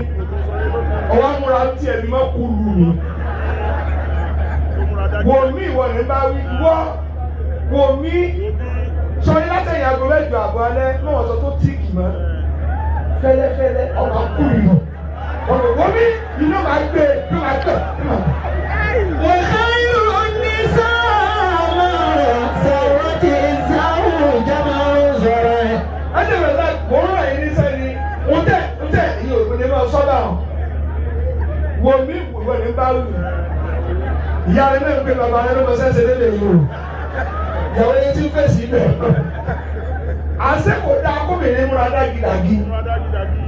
Ọwọ́ múra tí ẹ̀mí mọ́ kú lù mí. Ó múra dájú. Wò mí ìwọ ní bá wí. Wọ́ wò mí sọ yìí látẹ̀yìn aago mẹ́jọ àbọ̀ alẹ́ náà wọ́n sọ tó tíìkì mọ́. Fẹ́lẹ́fẹ́lẹ́ ọmọ kú yìí. Ọmọ wò mí inú máa gbé inú máa gbẹ. وخير النساء من سرت الزوج منظره. Ẹni rẹ̀ láì mò ń ràn yín ní sẹ́ni ń tẹ̀ ń tẹ̀ ìyẹn òkú ni máa sọ́dà hàn. Wò mí ìwọ ní bá wù. Ìyá rẹ̀ náà ń pè bàbá rẹ̀ ló mọ sẹ́sẹ̀ lélẹ̀ yìí o. Ìyàwó yẹn ti ń fèsì ibẹ̀. Àṣẹ kò dáa kóbìnrin múra dágídágí. Múra dájú dájú.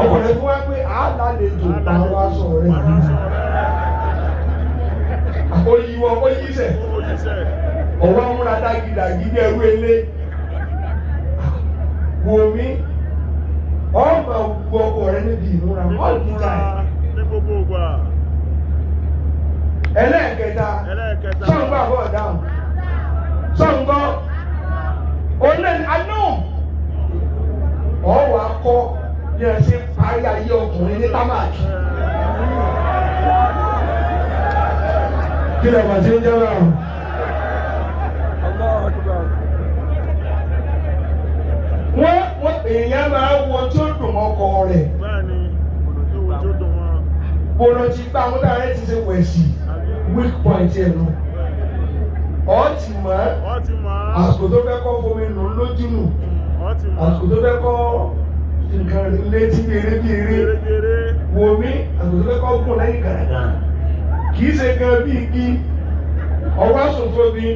Ọkùnrin fún wa pé àálà lè jò pàrọ̀ aṣọ rẹ̀. Pàrọ̀ aṣọ rẹ̀. Oyiwọ oyíṣẹ̀. Ó yíṣẹ́. Ọwọ́ múra dágídágí bí ẹrú elé. Wò mí, ọmọ gbọ́ ọkọ rẹ níbi ìmúra all the time. Ní gbogbo ìgbà. Ẹlẹ́ẹ̀kẹta, Ẹlẹ́ẹ̀kẹta. sọ̀ǹgbà bọ̀ dáhùn. Sọ̀ǹgbọ́, ọ̀nà àánú. Ọ̀wọ́ akọ ní ẹ ṣe parí ayé ọkùnrin ní támàkì. Kí lè bàtí ń jẹ́ báwọn? Allahu Akbar. Wọ́n èèyàn máa wo tí ó dùn ọkọ rẹ̀. Bẹ́ẹ̀ni, ìwò tí ó dùn wọn. Bọ́lá ti gbá àwọn táwọn rẹ̀ ti ṣe wẹ̀sì weak point ẹ̀ nù. Ọ̀ ti mọ̀ ẹ́. Ọ ti mọ̀ á. Àsìkò tó fẹ́ kọ́ fomi nù lójú nù. Ọ ti mọ̀ á. Àsìkò tó fẹ́ kọ́ nǹkan rẹ̀ létí bí eré bí eré. Gèrègèrè. Wò mí, àsìkò tó fẹ́ kọ́ gùn lẹ́yìn gàràgà. Kì í ṣe gan bí igi. Ọwọ́ àsùn tóbi,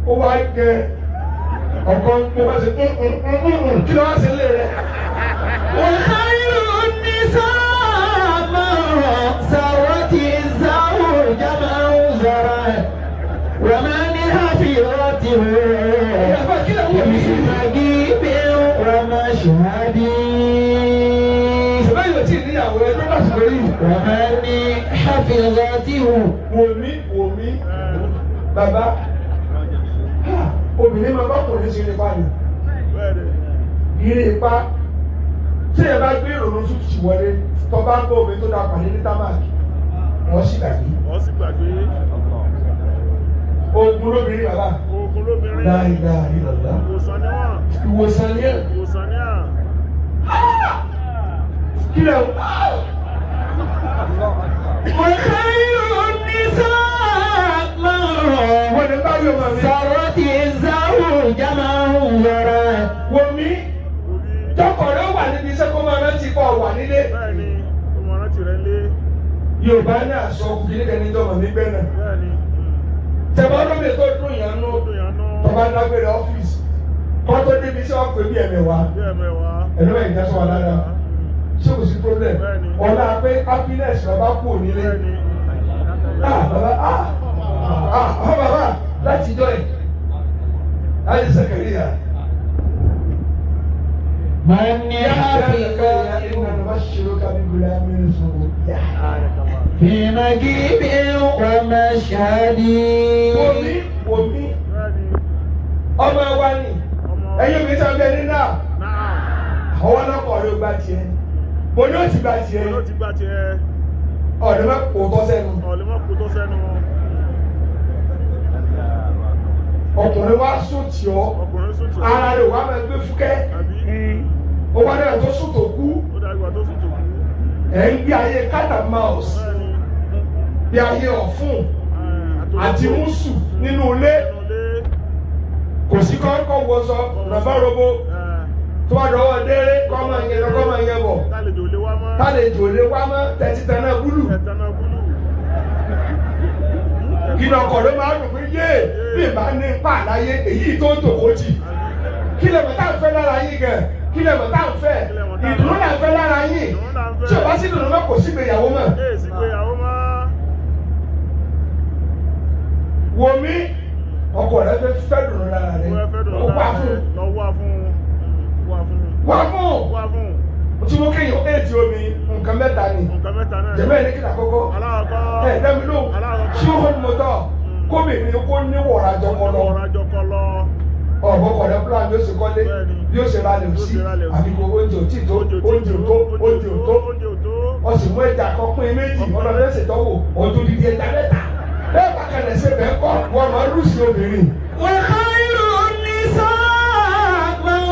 ó wá gẹ ọkọ ń pọ́n wá sí kí ló wá sí ilé rẹ̀? وخير النساء من سرت الزوج منظره ومن حفظته في مجيب ومشهد. Ìṣẹ̀lẹ̀ yóò tí ì níyàwó ẹ ló bá sì lórí. ومن حفظته. Wò mí wò mí bàbá, obìnrin máa bá kùnrin sí nípa ni. Bẹ́ẹ̀ni. Ìrè ipa tí ẹ bá gbé ìrònú 50 wọlé tó bá ń bọ́ omi tó da pàdé ní támàkì. Wọ́n sì gbàgbé. Wọ́n sì gbàgbé. Ogun lóbìnrin bàbá. Ogun lóbìnrin. La ilaha illallah. Ìwòsàn ni wọ́n. Ìwòsàn ni ẹ̀. Ìwòsàn ni à. Kí lẹ̀ ń. وخير النساء من Wọ́n lè bá yọ̀ mọ̀ mi. سرت الزوج منظره Wo mi. Orí. Tọkọ rẹ wà níbi iṣẹ́ kó máa rántí kọ́ wà nílé. Bẹ́ẹ̀ni, ó mọ rántí rẹ̀ lé. Yorùbá ní àṣọ kìíní kan ní tọmọ mi gbẹ́ náà. Bẹ́ẹ̀ni. Tẹ̀bá lómi tó dùn yàn nú. Ó dùn yàn nú. Tọ́ba dágbére ọ́fíìsì. Kọ́ tó débi iṣẹ́ wọn pè bí ẹ̀mẹ̀wá. Bí ẹ̀mẹ̀wá. Ẹ̀lú ẹ̀ ìjà sọ̀rọ̀ dáadáa. Ṣé kò sí problem? Bẹ́ẹ̀ni. Ọlá pé happiness bàbá kú nílé. Bẹ́ẹ̀ni. Ah bàbá ah ah ah bàbá láti jọ ẹ̀. Láti sẹ̀kẹ̀rì yà. من يا حفظته إنا نبشرك بغلام اسمه يحيى. في مجيب ومشهد. Wòmí wòmí Bẹ́ẹ̀ni. ọmọ wa ni Ọmọ. ẹ̀yin mi sábẹ́ ní náà Náà. àwọn ọlọ́kọ̀ rẹ̀ gba tiẹ̀ mo ní ó ti gba tiẹ̀ Ló ti gbà tiẹ̀. ọ̀dọ́ mẹ́ kò tọ́ sẹ́nu Ọ̀lẹ́ mọ́ kó tó sẹ́nu. Ọkùnrin wa sùn tì ọ́ Ọkùnrin sùn tì ọ́. ara rẹ̀ wà máa gbé fúkẹ́ Àbí? ó wá náà tó sùn tó kú. Ó dàgbà tó sùn tó kú. Ẹ̀ ń gbé ayé cat and mouse Bẹ́ẹ̀ni. bí ayé ọ̀fun àti mùsù nínú ilé. Nínú ilé. Kò sí kọ́kọ́ wọṣọ rọ̀bá robo tó bá dọwọ́ délé kọ́ máa yẹn lọ kọ́ máa yẹn bọ̀. Tálejò lé wá mọ́. Tálejò lé wá mọ́ tẹ́tí tẹ́ náà búlù. Ẹ̀tànà búlù. Kí ni ọkọ̀ ló máa dùn pé yé bí ìbá ní pa àláyé èyí tó ń tòkó tì. Kí lè mọ̀ tá à ń fẹ́ lára yín gan? Kí lè mọ̀ tá à ń fẹ́? Ìdùnnú là ń fẹ́ lára yín. Ìdùnnú là ń fẹ́. Tí o bá sí ìdùnnú náà kò sí ìgbéyàwó mọ́. Ee sì gbéyàwó mọ́. Wo mí, ọkọ rẹ fẹ́ fẹ́ dùnnú lára rẹ. Wọ́n fẹ́ dùn Ó wá fún. Lọ wá fún. Wá fún. Wá fún. Wá fún. Tí mo kéèyàn éèdì omi nǹkan mẹ́ta ni. Nǹkan mẹ́ta náà. Jẹ̀mẹ́ ní kí ni àkọ́kọ́? Alákọ̀ọ́kọ́. Ẹ dá mi lóhùn. Alákọ̀ọ́kọ́. Ṣé ó mọ̀ tọ́? Kóbìnrin kó níwọ̀ra jọkọ lọ. Ọ̀rọ̀ àjọkọ lọ. Ọ̀bọ̀kọ̀ rẹ plan bí ó ṣe kọ́lé Bẹ́ẹ̀ni. bí ó ṣe ralẹ̀ Bí ó òsì ṣe ralẹ̀ òsì. àbí kò oúnjẹ ò tí tó oúnjẹ ò tó oúnjẹ ò tó Oúnjẹ ò tó. Ó sì mú ẹja kan pín méjì ọlọ́dún ẹsẹ̀ tọ́wò ọdún dídí ẹja mẹ́ta bẹ́ẹ̀ bá kalẹ̀ ṣe bẹ́ẹ̀ kọ́ wọ́n máa lùsì obìnrin. وخير النساء من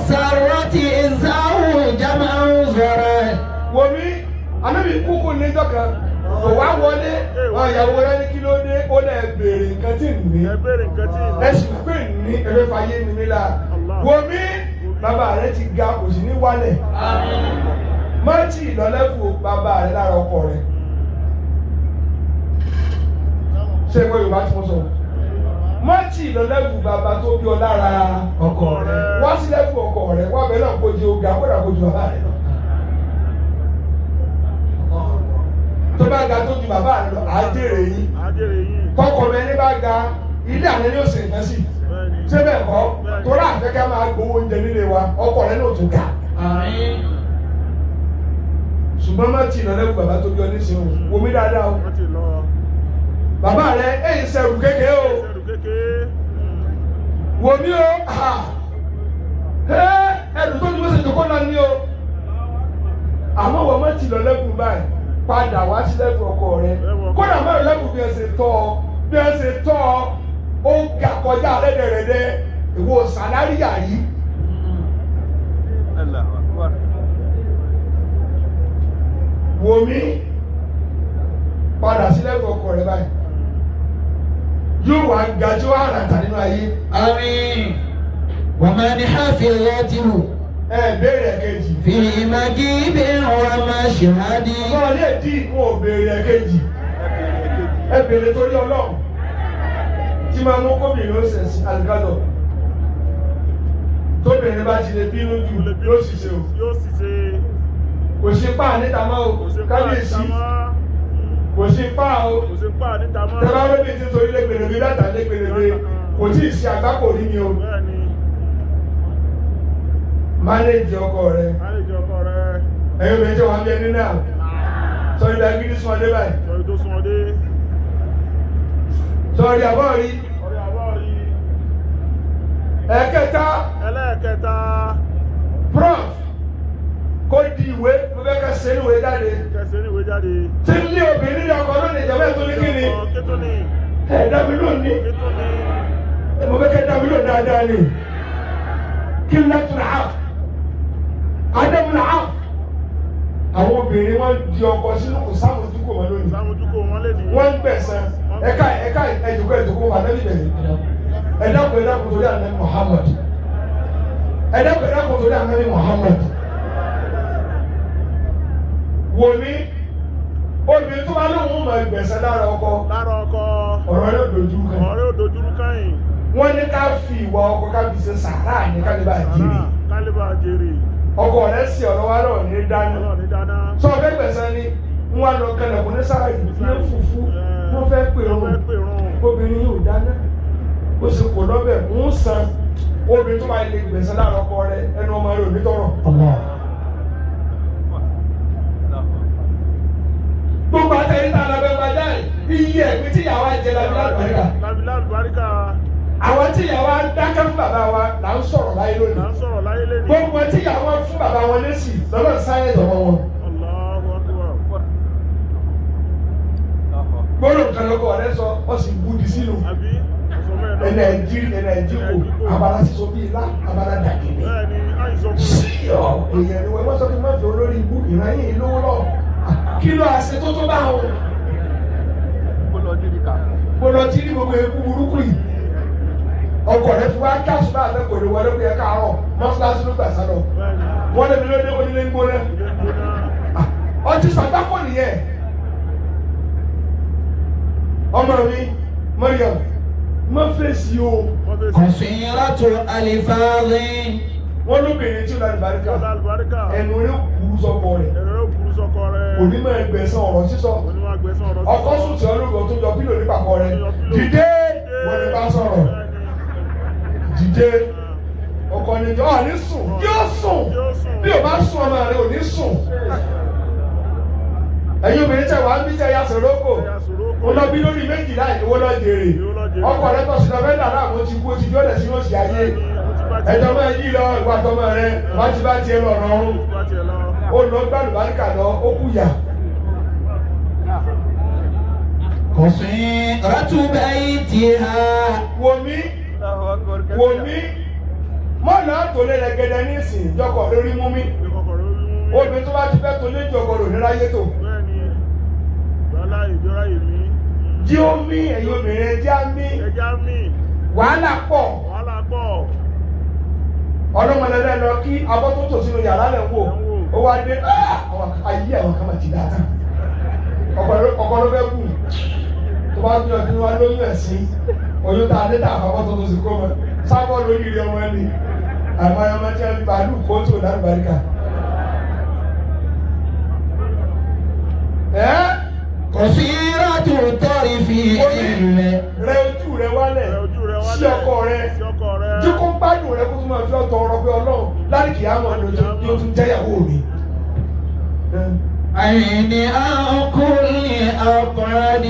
سرت الزوج منظره. Wo mi anábì kúkú níjọ́ kan kò wá wọlé wọn ìyàwó rẹ ní kí ló dé ó lẹ béèrè nǹkan tí ń ní. Ẹ béèrè nǹkan tí ì ní. Ẹ sì pé ní ẹgbẹ́ fàyè ní mi la. Wo mi bàbá rẹ ti ga kò sí ní wálẹ̀. Má tí ì lọ́lẹ́fù bàbá rẹ lára ọkọ rẹ. Ṣé ìwé Yorùbá tí mo sọ? Má tí ì lọ́lẹ́fù bàbá tó bí ọ lára ọkọ rẹ. Wá sí lẹ́fù ọkọ rẹ wá bẹ́ẹ̀ náà kó di oga kó dà kó ju bàbá rẹ lọ. Tó bá ga tó ju bàbá rẹ lọ, àá jèrè yín. Àjèrè yín. Tọkọ mi ẹni bá ga ilé àná ni ó sì nǹkan sí. Bẹ́ẹ̀ni. Ṣé bẹ́ẹ̀ kọ́? Torí àfẹ́kẹ́ máa gbowó oúnjẹ nílé wa, ọkọ rẹ náà tún ga. Ṣùgbọ́n má tí ì lọ́lẹ́fù bàbá tó bí ọ nísìnyí o, wo mí dáadáa o. Wọ́n ti lọ. Bàbá rẹ èyí sẹrù kékeré o. Ṣẹ́rù kékeré. Wò mí o, ha ẹ ẹrù tó ní bó ṣe jòkó náà ní o. Àmọ́ wọ́n má ti lọ lẹ́kùn báyìí padà wá sí lẹ́kùn ọkọ rẹ kódà má lọ lẹ́kùn bí ẹ ṣe tọ́ ọ bí ẹ ṣe tọ́ ọ ó ga kọjá rẹ́dẹ̀rẹ́dẹ́ ìwọ sàlárì yàrí. Wò mí padà sí lẹ́kùn ọkọ rẹ báyìí yóò wá ga tí ó hàràtà nínú ayé. آمين. ومن حفظته Ẹ béèrè kejì. في مجيب ومشهد. Ọmọ ilé dì wọn ò béèrè kejì. Ẹ béèrè torí Ọlọ́run. Tí máa mú kóbìnrin ó ṣẹ̀sìn àlùkádọ̀. Tóbìnrin bá ti lè bínú jù yóò sì ṣe o. Yóò sì ṣe. Kò sí páà níta mọ́ o. Kò sí páà Kábíyèsí. níta mọ́. Kò sí páà o. Kò sí páà níta mọ́. Tẹ́lá lóbi ti torí lẹ́gbẹ̀rẹ̀gbẹ̀ látà lẹ́gbẹ̀rẹ̀gbẹ̀ kò tí ì ṣe àgbákò rí mi o. Bẹ́ẹ̀ni. Mánéèjì ọkọ rẹ. Àlejò ọkọ rẹ. Ẹ̀yin obìnrin tí wọ́n ń bẹ nínú àwọn. Sọ ibi agídí sún ọdẹ báyìí. Sọ̀rọ̀ tó sún ọdẹ. Sọ̀rí àbọ̀ rí. Ọ̀rẹ́ àbọ̀ rí. Ẹ̀kẹta. Ẹlẹ́ẹ̀kẹta. Prof kó di di ìwé mo fẹ́ kẹ́ ṣe ní ìwé jáde. Kẹsẹ̀ ní ìwé jáde. Tí ń lé obìnrin ní ọkọ lónìí ìjọba ètò ní kíni? Kétó ni. Ẹ dá mi lónìí. Kétó ni. Mo fẹ́ kẹ́ dá mi lónìí dáadáa ni. Kí n látún àf. Ádámù là áf. Àwọn obìnrin wọn di ọkọ sínú kò sámójúkò wọn lónìí. Sàmójúkò wọn lè ní. Wọ́n ń gbẹ̀san. Ẹ̀ka ẹ̀ka ẹ̀jùkọ́ ẹ̀jùkọ́ wà lẹ́bi bẹ̀rẹ̀. Ẹ dákun ẹ dákun torí àná Muhammad. Ẹ dákun ẹ dákun torí àná Muhammad. Wò mí, obìnrin tó bá lóun mọ̀ gbẹ̀san lára ọkọ, Lára ọkọ. ọ̀rọ̀ yóò dojú kan. Ọ̀rẹ́ òdojúrú káyìn. Wọ́n ní ká fi ìwà ọkọ ká fi ṣe sàrà ní ká lè bá jèrè. Kálíbà jèrè. Ọkọ rẹ̀ sì ọ̀rọ̀ wa náà ní dáná. Ọlọ́run ní dáná. Sọ fẹ́ gbẹ̀san ni, wọ́n á lọ kẹlẹ̀kùn ní sáà yìí ní fùfú, wọ́n fẹ́ pè Wọ́n ọ́n. fẹ́ pè rún. Obìnrin yóò dáná ó sì kò lọ́bẹ̀ ń san obìnrin tó bá lè gbẹ̀san lára ọkọ rẹ̀ ẹnu ọmọ rẹ̀ ò ní tọrọ. Gbogbo àtẹ̀yìn tá a lọ bẹ gbajà yìí iye ẹ̀gbin tí ìyàwó àjẹ lábí lálùbáríkà. Lábílá àlùbáríkà. Àwọn tí ìyàwó dákẹ́ fún bàbá wa là ń sọ̀rọ̀ láyé Là lónìí. ń sọ̀rọ̀ láyé lé ní. Gbogbo tí ìyàwó fún bàbá wọn lésì lọ́nà sáyẹ̀nsì ọmọ wọn. Allahu Akbar. Gbọ́dọ̀ nǹkan lọ́kọ̀ rẹ sọ ọ sì budi sínú. Àbí? Ọ̀sọ̀ mẹ́rin Ẹnà ẹ̀jí ẹnà ẹ̀jí kò abala sísọ bíi ilá abala dàgẹ̀dẹ̀. Bẹ́ẹ̀ni, àìsàn fún mi. Síyọ̀ èèyàn ni wọ́n mọ̀ sọ kí n má fi olórí ibú ìran yìí lówó lọ. Kí ló àṣẹ tó tó bá wọn? Mo lọ tí ní gbogbo eku burúkú yìí. Ọkọ̀ rẹ̀ fi wá káṣù bá àfẹ́ kò lè wọlé pé ẹ káàárọ̀ mọ́ṣáláṣí ló gbà sálọ. Bẹ́ẹ̀ni, Wọ́n lé mi lóde onílé ń gbóná. ilé ń gbóná. Ọtí sàgbákò nìyẹn. Ọmọ mi, Mariam, má fèsì o. Wọ́n fẹ́ sí قصيرة الألفاظ Wọ́n lóbìnrin tí ó lálẹ́ bàríkà. ọ̀la àlùbáríkà. Ẹnu rẹ̀ kúrú sọ́kọ rẹ̀. Ẹ̀rọ yóò burú sọ́kọ rẹ̀. Kò ní máa gbẹ̀san ọ̀rọ̀ sísọ. Kò ní máa gbẹ̀san ọ̀rọ̀ sísọ. Ọkọ sùn tí olóògùn tó yọ pílò nípa kọ rẹ̀. Dìde wọ́n ní bá sọ̀rọ̀. Dìde ọkọ ni jọ ní sùn yóò sùn bí o bá sùn ọmọ rẹ ò ní sùn. Ẹ̀yin obìnrin tẹ wàá ń bí tẹ ya sọ̀rọ̀kọ̀ mo lọ bí lórí méjìlá ìwọ lọ jèrè ọkọ rẹ tọ̀ sí lọ fẹ́ dàrá àwọn ti kú ó ti fi ọ̀dẹ̀ sínú òsì ayé ẹjọ́ máa yí lọ ìwà tọmọ rẹ wá ti bá tiẹ̀ lọ rọrùn Bá tiẹ̀ lọ. ó lọ gbàlùbáríkà lọ ó kú yà. قصيرة بيتها Wò mí wò mí mọ́nà àtòlé rẹ̀ gẹ́gẹ́ nísìn jọkọ̀ lórí mú mi Ilé kọkọ̀ lórí mú mi. obìnrin tó bá ti fẹ́ tó lé jọkọ̀ lò níráyé tó Bẹ́ẹ̀ni, gbọ́lá ìjọra yìí jí ó mí ẹ̀yin obìnrin ẹjẹ́ á mí Ẹja mi, wàhálà pọ̀ wàhálà pọ̀. ọlọ́mọlẹ́lẹ́ lọ kí abọ́ tó tò sínú yàrá rẹ̀ wò ó wá dé "Ah! Àwọn ayé àwọn kan máa ti dá tán ọkọ ló fẹ́ kù tó bá tún ọdún wa lóyún ẹ̀sìn oyún tá a dé tá a fọwọ́ tó tó sì kó mọ́ sábọ́ lórí ilé ọmọ ẹni àmọ́ ọmọ tí wọ́n fi bàálù kó tó lálùbáríkà. Ẹ́ قصيرة الطرف rẹ ojú rẹ wálẹ̀ Rẹ ojú rẹ sí wálẹ̀. ọkọ rẹ Sí ọkọ rẹ. jí kó gbádùn rẹ kó tún máa fi ọ̀tọ̀ ọ̀rọ̀ pé Ọlọ́run láríkì àwọn ọ̀nà tó tún jẹ́yàwó mi. عين عن كل أبعد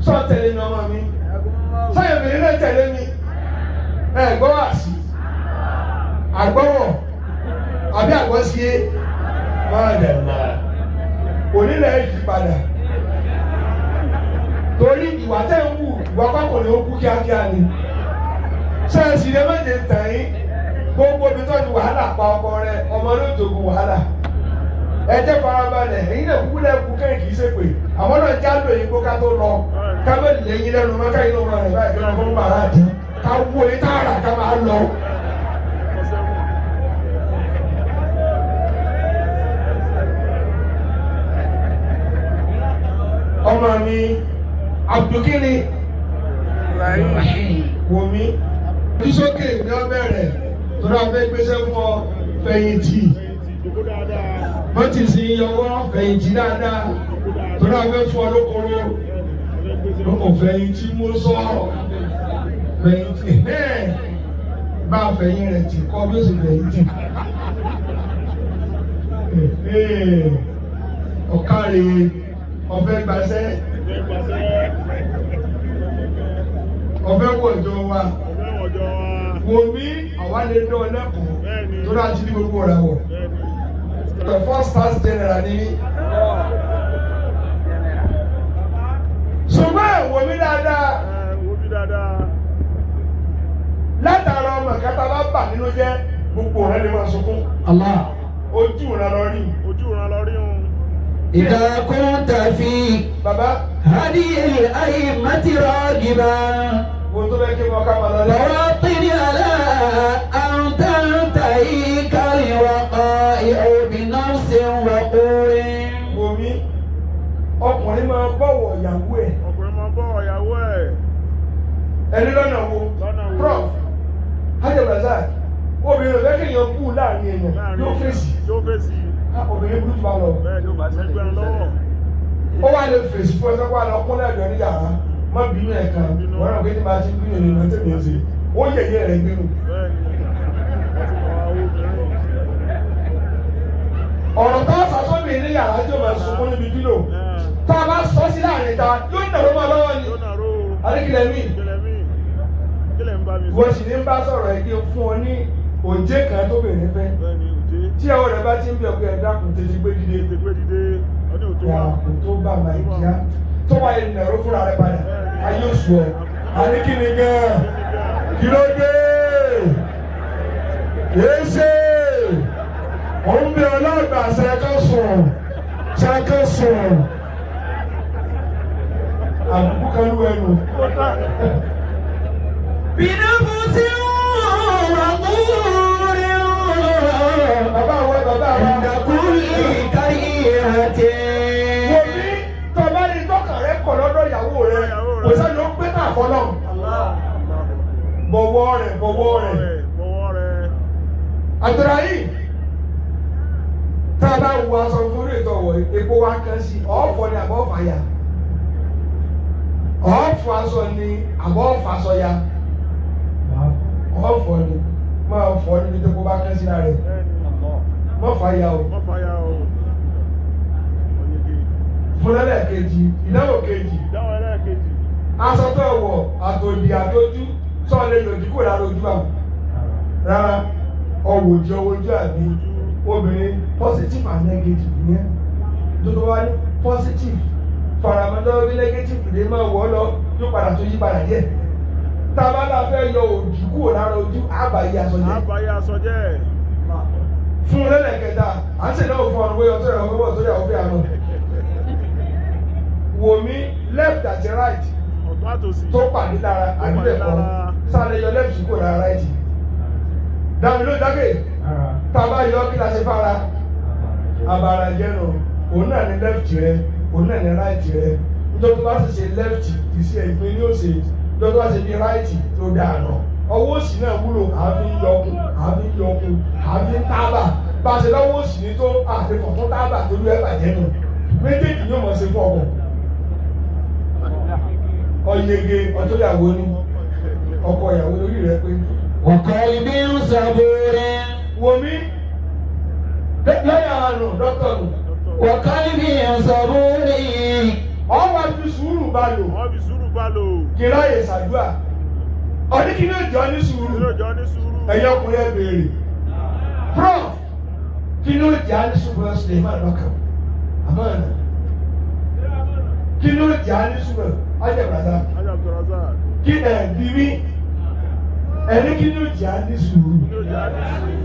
Sọ tẹ̀lé mi ọmọ mi sọyìn obìnrin náà tẹ̀lé mi ẹ gbọ́ wá sí àgbọ̀wọ̀ àbí àgbọ̀ sí é máa dẹ̀ máa onílẹ̀ yí padà torí ìwà tẹ̀ ń wù ìwà pákòlè ó kú kíákíá ni sẹ́ẹ̀sì lè má jẹ tàn yín gbogbo ibi tó ti wàhálà pa ọkọ rẹ ọmọ ló jogun wàhálà ẹ jẹ́ farabalẹ̀ èyí náà kúkú lẹ́ kú kẹ́yìn kìí ṣèpè àwọn náà já lò yín kó ká tó lọ ká bẹ́ẹ̀ lè yín lẹ́nu mọ́ káyìn náà máa rìn báyìí kí wọ́n fún bàrà àdí ká wó ní tààrà ká máa lọ. Ọ̀sẹ̀ wù. Ọmọ mi Abdulkini wò mí ojú sókè ní ọbẹ̀ rẹ̀ torí abẹ́ gbéṣẹ́ fún ọ fẹ̀yìntì Jòkó dáadáa. mọ́tì sí yọwọ́ fẹ̀yìntì dáadáa torí abẹ́ fún ọ lókòrò lóko fẹ̀yìntì mo sọ fẹ̀yìntì hẹ́ẹ̀ bá fẹ̀yìn rẹ̀ tì kọ́ bí ó sì fẹ̀yìntì ọ̀kàrẹ̀ ọ̀fẹ́ gbaṣẹ́ Ọ̀fẹ́ gbaṣẹ́. ọ̀fẹ́ wọ̀jọ wa. Ọ̀fẹ́ wọ̀jọ wa. Wò mí àwa lè dán ọ lẹ́kọ̀ọ́ Bẹ́ẹ̀ni. tó dáa ti ní gbogbo ọ̀rọ̀ àwọ̀. Bẹ́ẹ̀ni. The first class general ni mí. Ṣùgbọ́n ẹ̀wọ̀ mi dáadáa Ẹ wo bí dáadáa. látara ọmọ kẹta bá bà nínú jẹ́ gbogbo rẹ̀ lè máa sunkún. Allah. Ojú rẹ̀ lọ rí. Ojú ìran lọ rí un. إذا كنت في Bàbá هدي الأئمة راغبا wo tó bẹ́ kí wọ́n ká máa lọ lẹ́. فوطن على أن تنتهيك الوقائع بنفس وقور. Wo mi ọkùnrin máa bọ̀wọ̀ ìyàwó ẹ̀. Ọkùnrin máa ń bọ̀ ìyàwó ẹ̀. Ẹni lọ́nà wo? Lọ́nà wo? Prof. Hajj Razak obìnrin rẹ̀ fẹ́ kéèyàn kú láàrin èèyàn Láàrin yóò fèsì. Yóò fèsì. Ah, obìnrin burúkú bá lọ. Bẹ́ẹ̀ ni ẹgbẹ̀rún lọ́wọ́. Ó wá lè fèsì fún ẹsẹ̀ wá lọ kúnlẹ̀ ẹ̀dọ̀ ní yàrá má bínú ẹ̀ kan wọ́n rẹ̀ pé tí bá ti bínú ènìyàn náà tẹ̀lé ṣe ó yẹ̀yẹ́ rẹ̀ gbénu. Bẹ́ẹ̀ ni wọ́n ti mọ àwọn obìnrin. Ọ̀rọ̀ tá a sàtọ́bì ní yàrá tí ó máa sunkún níbi pílò tá a bá sọ sí láàrin ta yóò nàró máa lọ́wọ́ ni. Yóò nàró o. Adékìlẹ̀ mi Kílẹ̀ mí. Kílẹ̀ ń bá mi sọ. wọ́n sì ní bá sọ̀rọ̀ ẹgbẹ́ fún ọ ní òjé kan tóbìnrin fẹ́ Bẹ́ẹ̀ ni òjé. tí àwọn rẹ̀ bá ti ń bí ọkọ̀ ẹ̀ dákun tètè gbé dìde. Tètè gbé dìde. Ọdún òtó Yà wà. kò tó bá máa kíá tó wáyé nàró fúnra rẹ̀ padà ayé oṣù ọ̀ àníkíni gan-an. Kí ló dé? Kìí ṣe òun bí ọlọ́gbà ṣàkóso ṣàkóso àbùkù kan lú ẹnu. بنفس وقور Bàbá wa bàbá wa. عند كل كريهة. Wo ní tọ́ba ní tọ́kàn rẹ kọ̀ lọ́dọ̀ ìyàwó rẹ kò sẹ́ni ó pé tà fọlọ́. Bọ̀wọ̀ rẹ̀ bọ̀wọ̀ rẹ̀. Bọ̀wọ̀ rẹ̀. Àtúrà yìí tá a bá wọ aṣọ fún orí ìtọ̀wọ̀ epo wa kan sí ọ̀fọ̀ ni àbọ̀ ọ̀fà ya ọ̀fọ̀ aṣọ ni àbọ̀ ọ̀fà aṣọ ya ọ̀fọ̀ ni máa fọ̀ níbi tó kó bá kán sí lára rẹ̀ Bẹ́ẹ̀ ni. má fà ya o. Má fàyà o. Oyege. Fúnlẹ́lẹ̀ kejì ìdáwó kejì Ìdáhùn ẹlẹ́ẹ̀kejì. aṣọ tó wọ̀ àtòdì àtòjú sọ̀lẹ̀ lòdì kò lára ojú àwọn rárá ọwọ́ ojú ọwọ́ ojú àbí obìnrin positive and negative ní ẹ́ tó tó wá ní positive faramọ́tọ́ bí negative lè máa wọ́ lọ yóò padà tó yí padà díẹ̀ tá a bá bá fẹ́ yọ òdì kúrò lára ojú àbáyé aṣọ jẹ Àbáyé aṣọ jẹ́. fún lẹ́lẹ̀kẹta à ń ṣèlú fún ọ̀nà bóyá ọtọ́ ìyàwó fẹ́ bọ̀ ọtọ́ ìyàwó fẹ́ àná wò mí left àti right Ọ̀tún àtòsí. tó pàdé lára àbíbẹ̀kọ sáré yọ left kúrò lára right dàmí ló dákè tá a bá yọ kí la ṣe fara abara jẹ́ nù òun náà ní left rẹ òun náà ní right rẹ nítorí tó bá sì ṣe left ìsí ẹ̀gbin ní òsè nítorí tó bá ṣe bí right tó dànù ọwọ́ òsì náà wúlò àfi ń yọkun àfi ń yọkun àfi ń tábà bá a ṣe lọ́wọ́ òsì ní tó àti fọ̀tún tábà tó lú ẹ̀ bàjẹ́ nù méjèèjì yóò mọ̀ ṣe fún ọkọ̀ ọ̀yẹ̀gẹ̀ ọ̀tọ́yàwó ni ọkọ ìyàwó lórí rẹ pé وقلب صبور. wòmí lọ́yà nù dọ́kítọ̀ nù وقلب صبور. ọwọ́ fi sùúrù bá lò Wọ́n fi sùúrù bá lò. kí ráyè ṣàdúrà ọdún kí ní òjò ní sùúrù Kí ló jọ ní sùúrù? ẹ̀yọ́ ọkùnrin ẹ̀ béèrè prof kí ní òjò ní sùúrù Suleiman lọ́kàn àmọ́ ẹ̀nà kí ní òjò ní sùúrù ọjà bàtà Ajá Abdulrazak. kí ẹ̀ bí mi ẹni kí ní òjò ní sùúrù. Kí ló jọ ní sùúrù?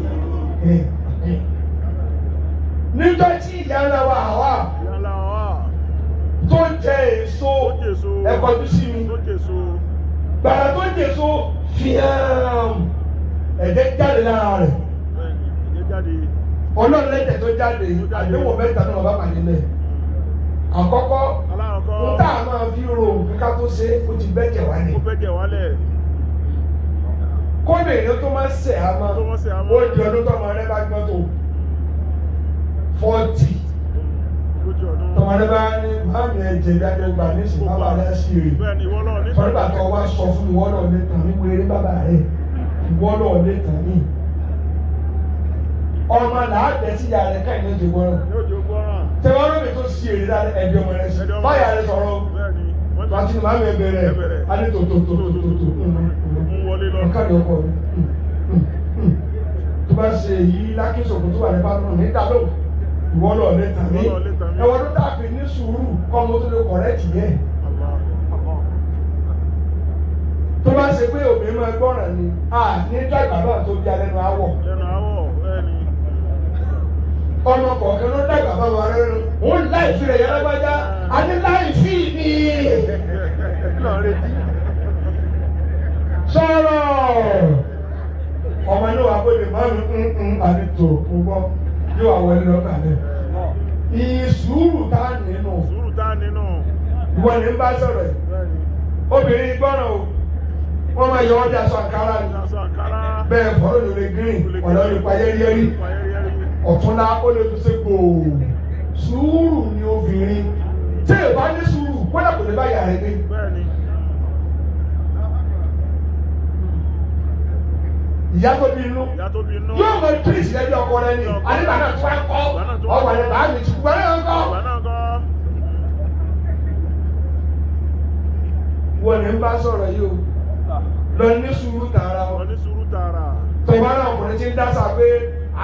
Níjọ́ tí ìyá ńlá wa àwa Ìyá wa. tó jẹ èso Tó jèso. ẹ kọjú sí mi Tó jèso. gbàrà tó jèso fíàm ẹ̀jẹ̀ jáde lára rẹ̀ Bẹ́ẹ̀ni, ìyẹn jáde. Ọlọ́run lẹ́jẹ̀ tó jáde àdéhùn mẹ́ta náà bá pàdé lẹ̀ àkọ́kọ́ Alákọ̀ọ́kọ́. n tá a máa fi ro nǹkan ká tó ṣe ó ti bẹ́jẹ̀ wálé Ó bẹ́jẹ̀ wálẹ̀. kóbìnrin tó máa ń sẹ̀ á máa Tó máa ń sẹ̀ á máa. ó di ọdún tọmọ rẹ bá gbọ́n tó 40 Lójú ọdún. tọmọ rẹ bá ní màmí ẹ̀jẹ̀ bí adégbà nísìnyí bàbá rẹ sí rè Bẹ́ẹ̀ni, ìwọ náà ní. sọ́dọ̀ tó wá sọ fún ìwọ náà lè tàn mí wéré bàbá rẹ ìwọ náà lè tàn mí ọmọ làá bẹ sí ìyá rẹ káyìn ló ti gbọ́ràn Yóò jó gbọ́ràn. tẹwọ́n lómi tó sí èrè dáadáa ẹ̀dí ọmọ rẹ sí Ẹ̀dí ọmọ báyà rẹ sọ̀rọ̀ Bẹ́ẹ̀ni. Wọ́n tó àti ní màmí ẹ bẹ̀rẹ̀ Ẹ bẹ̀rẹ̀. á ní tòótòótòótò Ń wọlé lọ. ọ̀kadì ọkọ mi tó bá ṣe èyí lákìsọ̀kù tó wà ní pátánù ní dàlóhùn. Ìwọ lọ lè tàn mí. Ìwọ lọ lè tàn mí. Ẹwọ́n tó tàbí ní sùúrù kọ́ mo tó lè kọ̀rẹ́tì yẹn. Tó bá ṣe pé obìnrin máa gbọ́ràn ni, a ní dàgbà náà tó bí alẹ́nu awọ̀. Lẹ́nu àwọ̀ bẹ́ẹ̀ ni. Ọmọ kọ̀ọ̀kan ló dàgbà bá wa rẹ́nu. Òun láì fi rẹ̀ yára gbájá, a ní láì fi mi. Lọ retí. Sọ̀rọ̀! Ọmọ inú wa gbọ́dọ̀ máa ń ń àní tó ń gbọ́ yóò wá wọlé lọ́gbà rẹ̀. Ìsùúrù tá a nínú. Sùúrù tá a nínú. Ìwọ ni ń bá sọ̀rọ̀ yìí. Bẹ́ẹ̀ ni. Obìnrin gbọ́ràn o, wọ́n máa yọ ọjà sọ àǹkárá ni. Aṣọ àǹkárá. Bẹ́ẹ̀ fọ́rọ̀ lórí green, ọ̀dọ́ lè pa yẹ́rìyẹ́rì. Pa yẹ́rìyẹ́rì. Ọ̀túnla ó lè tún ṣe gbòò. Sùúrù ni obìnrin. Tí ò bá ní sùúrù, kódà kò lè bá ìyá rẹ̀ gbé. Bẹ́ẹ̀ ni. Ìyá tó bí inú. Ìyá tó bí inú. Yóò mọ tírísì lẹ́bí ọkọ rẹ ni. Àdébà náà tún wá kọ́. Ọwọ́ rẹ̀ bá mi ti gbọ́ náà kọ́. Ìgbà náà kọ́. Wọ́n ní ń bá sọ̀rọ̀ yìí o. Lọ ní sùúrù tààrà o. Lọ ní sùúrù tààrà. Tọ́ba náà ọkùnrin ti ń dásà pé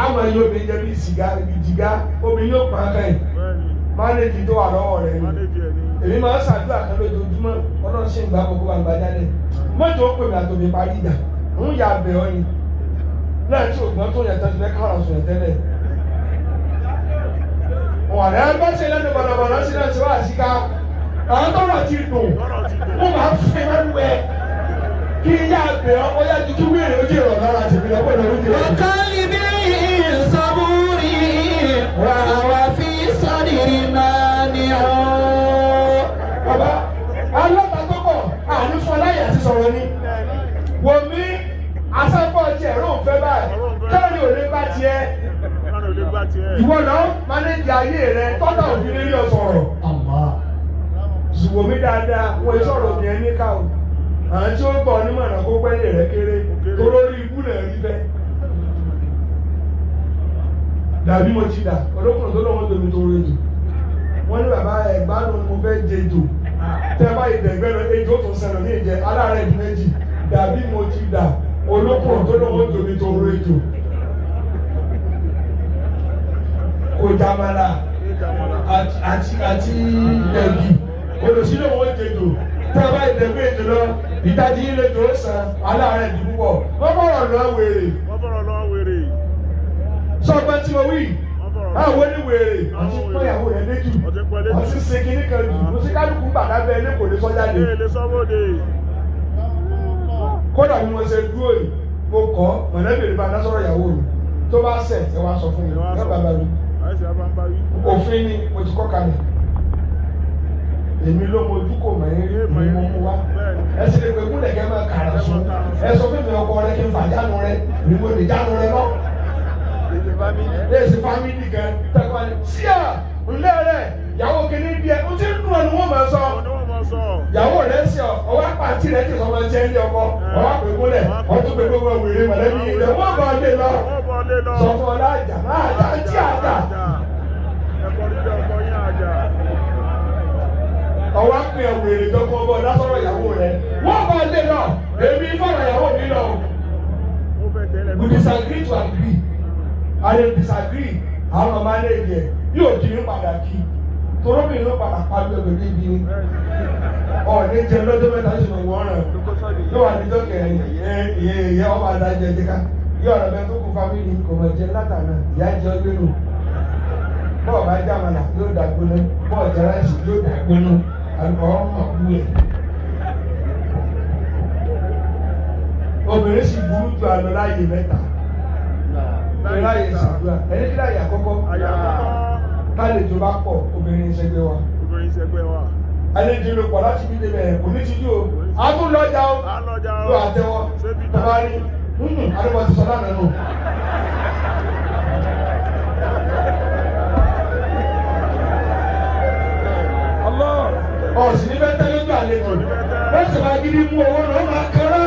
àmọ́ iye obìnrin jẹ́ bí sìgá ibi jìgá obìnrin yóò pa á kẹ́yìn. Bẹ́ẹ̀ ni. Mánéjì tó wà lọ́wọ́ rẹ̀ ni. Mánéjì ẹ̀ ni. Èmi máa ń ṣàdúrà kan lójoojúmọ́, Ọlọ́run sì ń gbà gbogbo àgbà jáde. Mọ́tò ó pè mí àtòmí parí ìjà, ń ya abẹ́ ọ ni. Náà tí ògbọ́n tó yẹ tán ti fẹ́ kára sùn tẹ́lẹ̀. Wọ́n rẹ̀ bá ṣe lẹ́nu bọ̀dọ̀bọ̀dọ̀ sí náà ti wá àṣìká. Àwọn tọ́rọ̀ ti dùn, Tọ́rọ̀ ti dùn. wọ́n máa ń fẹ́ wẹ́nu ẹ̀. Kí yá abẹ́ ọ, ó yá ju kí wéèrè ó jèrò lára tèmi lọ́pọ̀ lọ́wọ́ jèrò. وقلب صبور وهو في صدر مانع. Bàbá, aláta tó pọ̀, àní fún aláyà ti sọ̀rọ̀ ni. Wò mí, asẹ́pọ̀ tiẹ̀ ló ń fẹ́ báyìí, kẹ́rin ò lè bá tiẹ̀. Kánò lè gbá tiẹ̀. Ìwọ náà mánéjì ayé rẹ tọ́tà òfin lérí ọ̀sọ̀rọ̀. Wò mí dáadáa, wọ́n yìí sọ̀rọ̀ obìnrin ní ká o. Àwọn tí ó gbọ́ onímọ̀ràn kó pẹ́lẹ́ rẹ kéré, tó lórí ibú lẹ̀ rí fẹ́. Dàbí mo ti dà, olókùnrin tó lọ́wọ́ tòmí tó rejò. Wọ́n ní bàbá ẹ̀gbádùn mo fẹ́ jẹ ejò. Tẹ́ bá ìdẹ̀gbẹ́ lọ, ejò tó sẹ̀rọ̀ ní ìjẹ, aláàárẹ̀ di méjì. Dàbí mo ti dà, olókùnrin tó lọ́wọ́ tòmí tó rejò. Kò jàmàlà àti ẹ̀gì olùsílẹ̀ wọn jẹjọ tí a bá ìdẹ̀gbẹ́ ètò lọ ìdajì ilé tó san aláàárẹ̀ di púpọ̀ wọ́n bọ̀rọ̀ lọ wèrè Wọ́n fọ̀rọ̀ lọ wèrè. sọgbọ́n tí mo wí Wọ́n fọ̀rọ̀ lọ. báwo ni wèrè àti pọ́yàwó rẹ̀ léjù Ọtí pẹ́ léjù. ọtí ṣe kinní kan jù mo sì kálukú gbàdá bẹ́ẹ̀ ilé kò lè sọ jáde Ilé ilé sọ́wọ́de. kódà bí mo ṣe dúró yìí mo kọ́ mọ̀lẹ́bí rẹ̀ bá dá sọ̀rọ̀ ìyàwó mi tó bá ṣẹ̀ ẹ wá sọ fún mi Ẹ wá ẹ sọ. bàbá mi Àìsí abáńbáwí. òfin ni mo ti kọ́ kalẹ̀ èmi ló mojú kò mọ̀ ẹ́ rí èmi mo mú wá ẹ sì lè pé kúnlẹ̀ kẹ́ máa kàrà sùn ẹ sọ fún mi ọkọ rẹ kí n fà jánu rẹ èmi mo lè jánu rẹ lọ. Ẹ sì fámìlì kan tẹ́kọ̀ ni síà ńlẹ́ rẹ̀ ìyàwó kìíní díẹ̀ ó ti ń dùn ẹnu wọn máa sọ Àwọn ni wọ́n máa sọ. ìyàwó rẹ̀ ń sọ ọwọ́ apàtì rẹ̀ ti sọ ọmọ jẹ́ ní ọkọ ọwọ́ àpè kúnlẹ̀ ọtún pé gbogbo wèrè mọ̀lẹ́bí ilẹ̀ wọ́n bá lé lọ Wọ́n bọ̀ lé lọ. sọ fún ọ láàjà láàjà tí àjà Ẹ̀kọ́ lílé ọkọ yín àjà. ọwọ́ àpè wèrè dọ́gbọ́n ọbọ̀ lásọ̀rọ̀ ìyàwó rẹ̀ wọ́n bá lé lọ èmi fọ̀rọ̀ ìyàwó mi lọ. Ó fẹ́ tẹ́lẹ̀. We disagree to agree. I dey disagree. Àwọn ọmọ alẹ́ yẹ yóò kí ní padà kí. Torobìnrin ló padà pariwo pẹ̀lú ibi ni. Ọ̀ọ́ni jẹ lọ́jọ́ mẹ́ta sí ìwọ̀n rẹ̀. Yóò wà níjọ́ kẹrin ìyẹ ìyẹ ọmọ adájọ́ ẹ̀jẹ̀ ká. Yóò rẹ̀ bẹ́ẹ̀ tó kú fámìlì kò mọ̀ jẹ látàná ìyá jẹ ọgbẹ́ nù. Bọ́ọ̀ bá jàmàlà yóò dàgbóná. Bọ́ọ̀ jẹ ráìsì yóò dàgbóná. Àlùkò ọmọ kú ẹ̀. Obìnrin sì burú ju àlọ́ láàyè mẹ́ta. Láyè ìsàdúrà. Ẹni kí láyè àkọ́kọ́. Àyà àkọ́kọ́. Tálejò bá pọ̀, obìnrin ìṣẹ́gbẹ́ wa. Obìnrin ṣẹgbẹ́ wa. Àlejò ló pọ̀ láti bí débẹ̀ kò ní tijú o. A tún lọ́jà o. A lọ́jà o. Ló àtẹwọ́. Ṣébi Tọ́ba ní àdúgbò ti sọ lánàá nù. Ọ̀sìn ní bẹ́ẹ̀ tẹ́lẹ̀ lójú àlejò. Wọ́n sì máa gidi mú owó náà máa kọ́ra.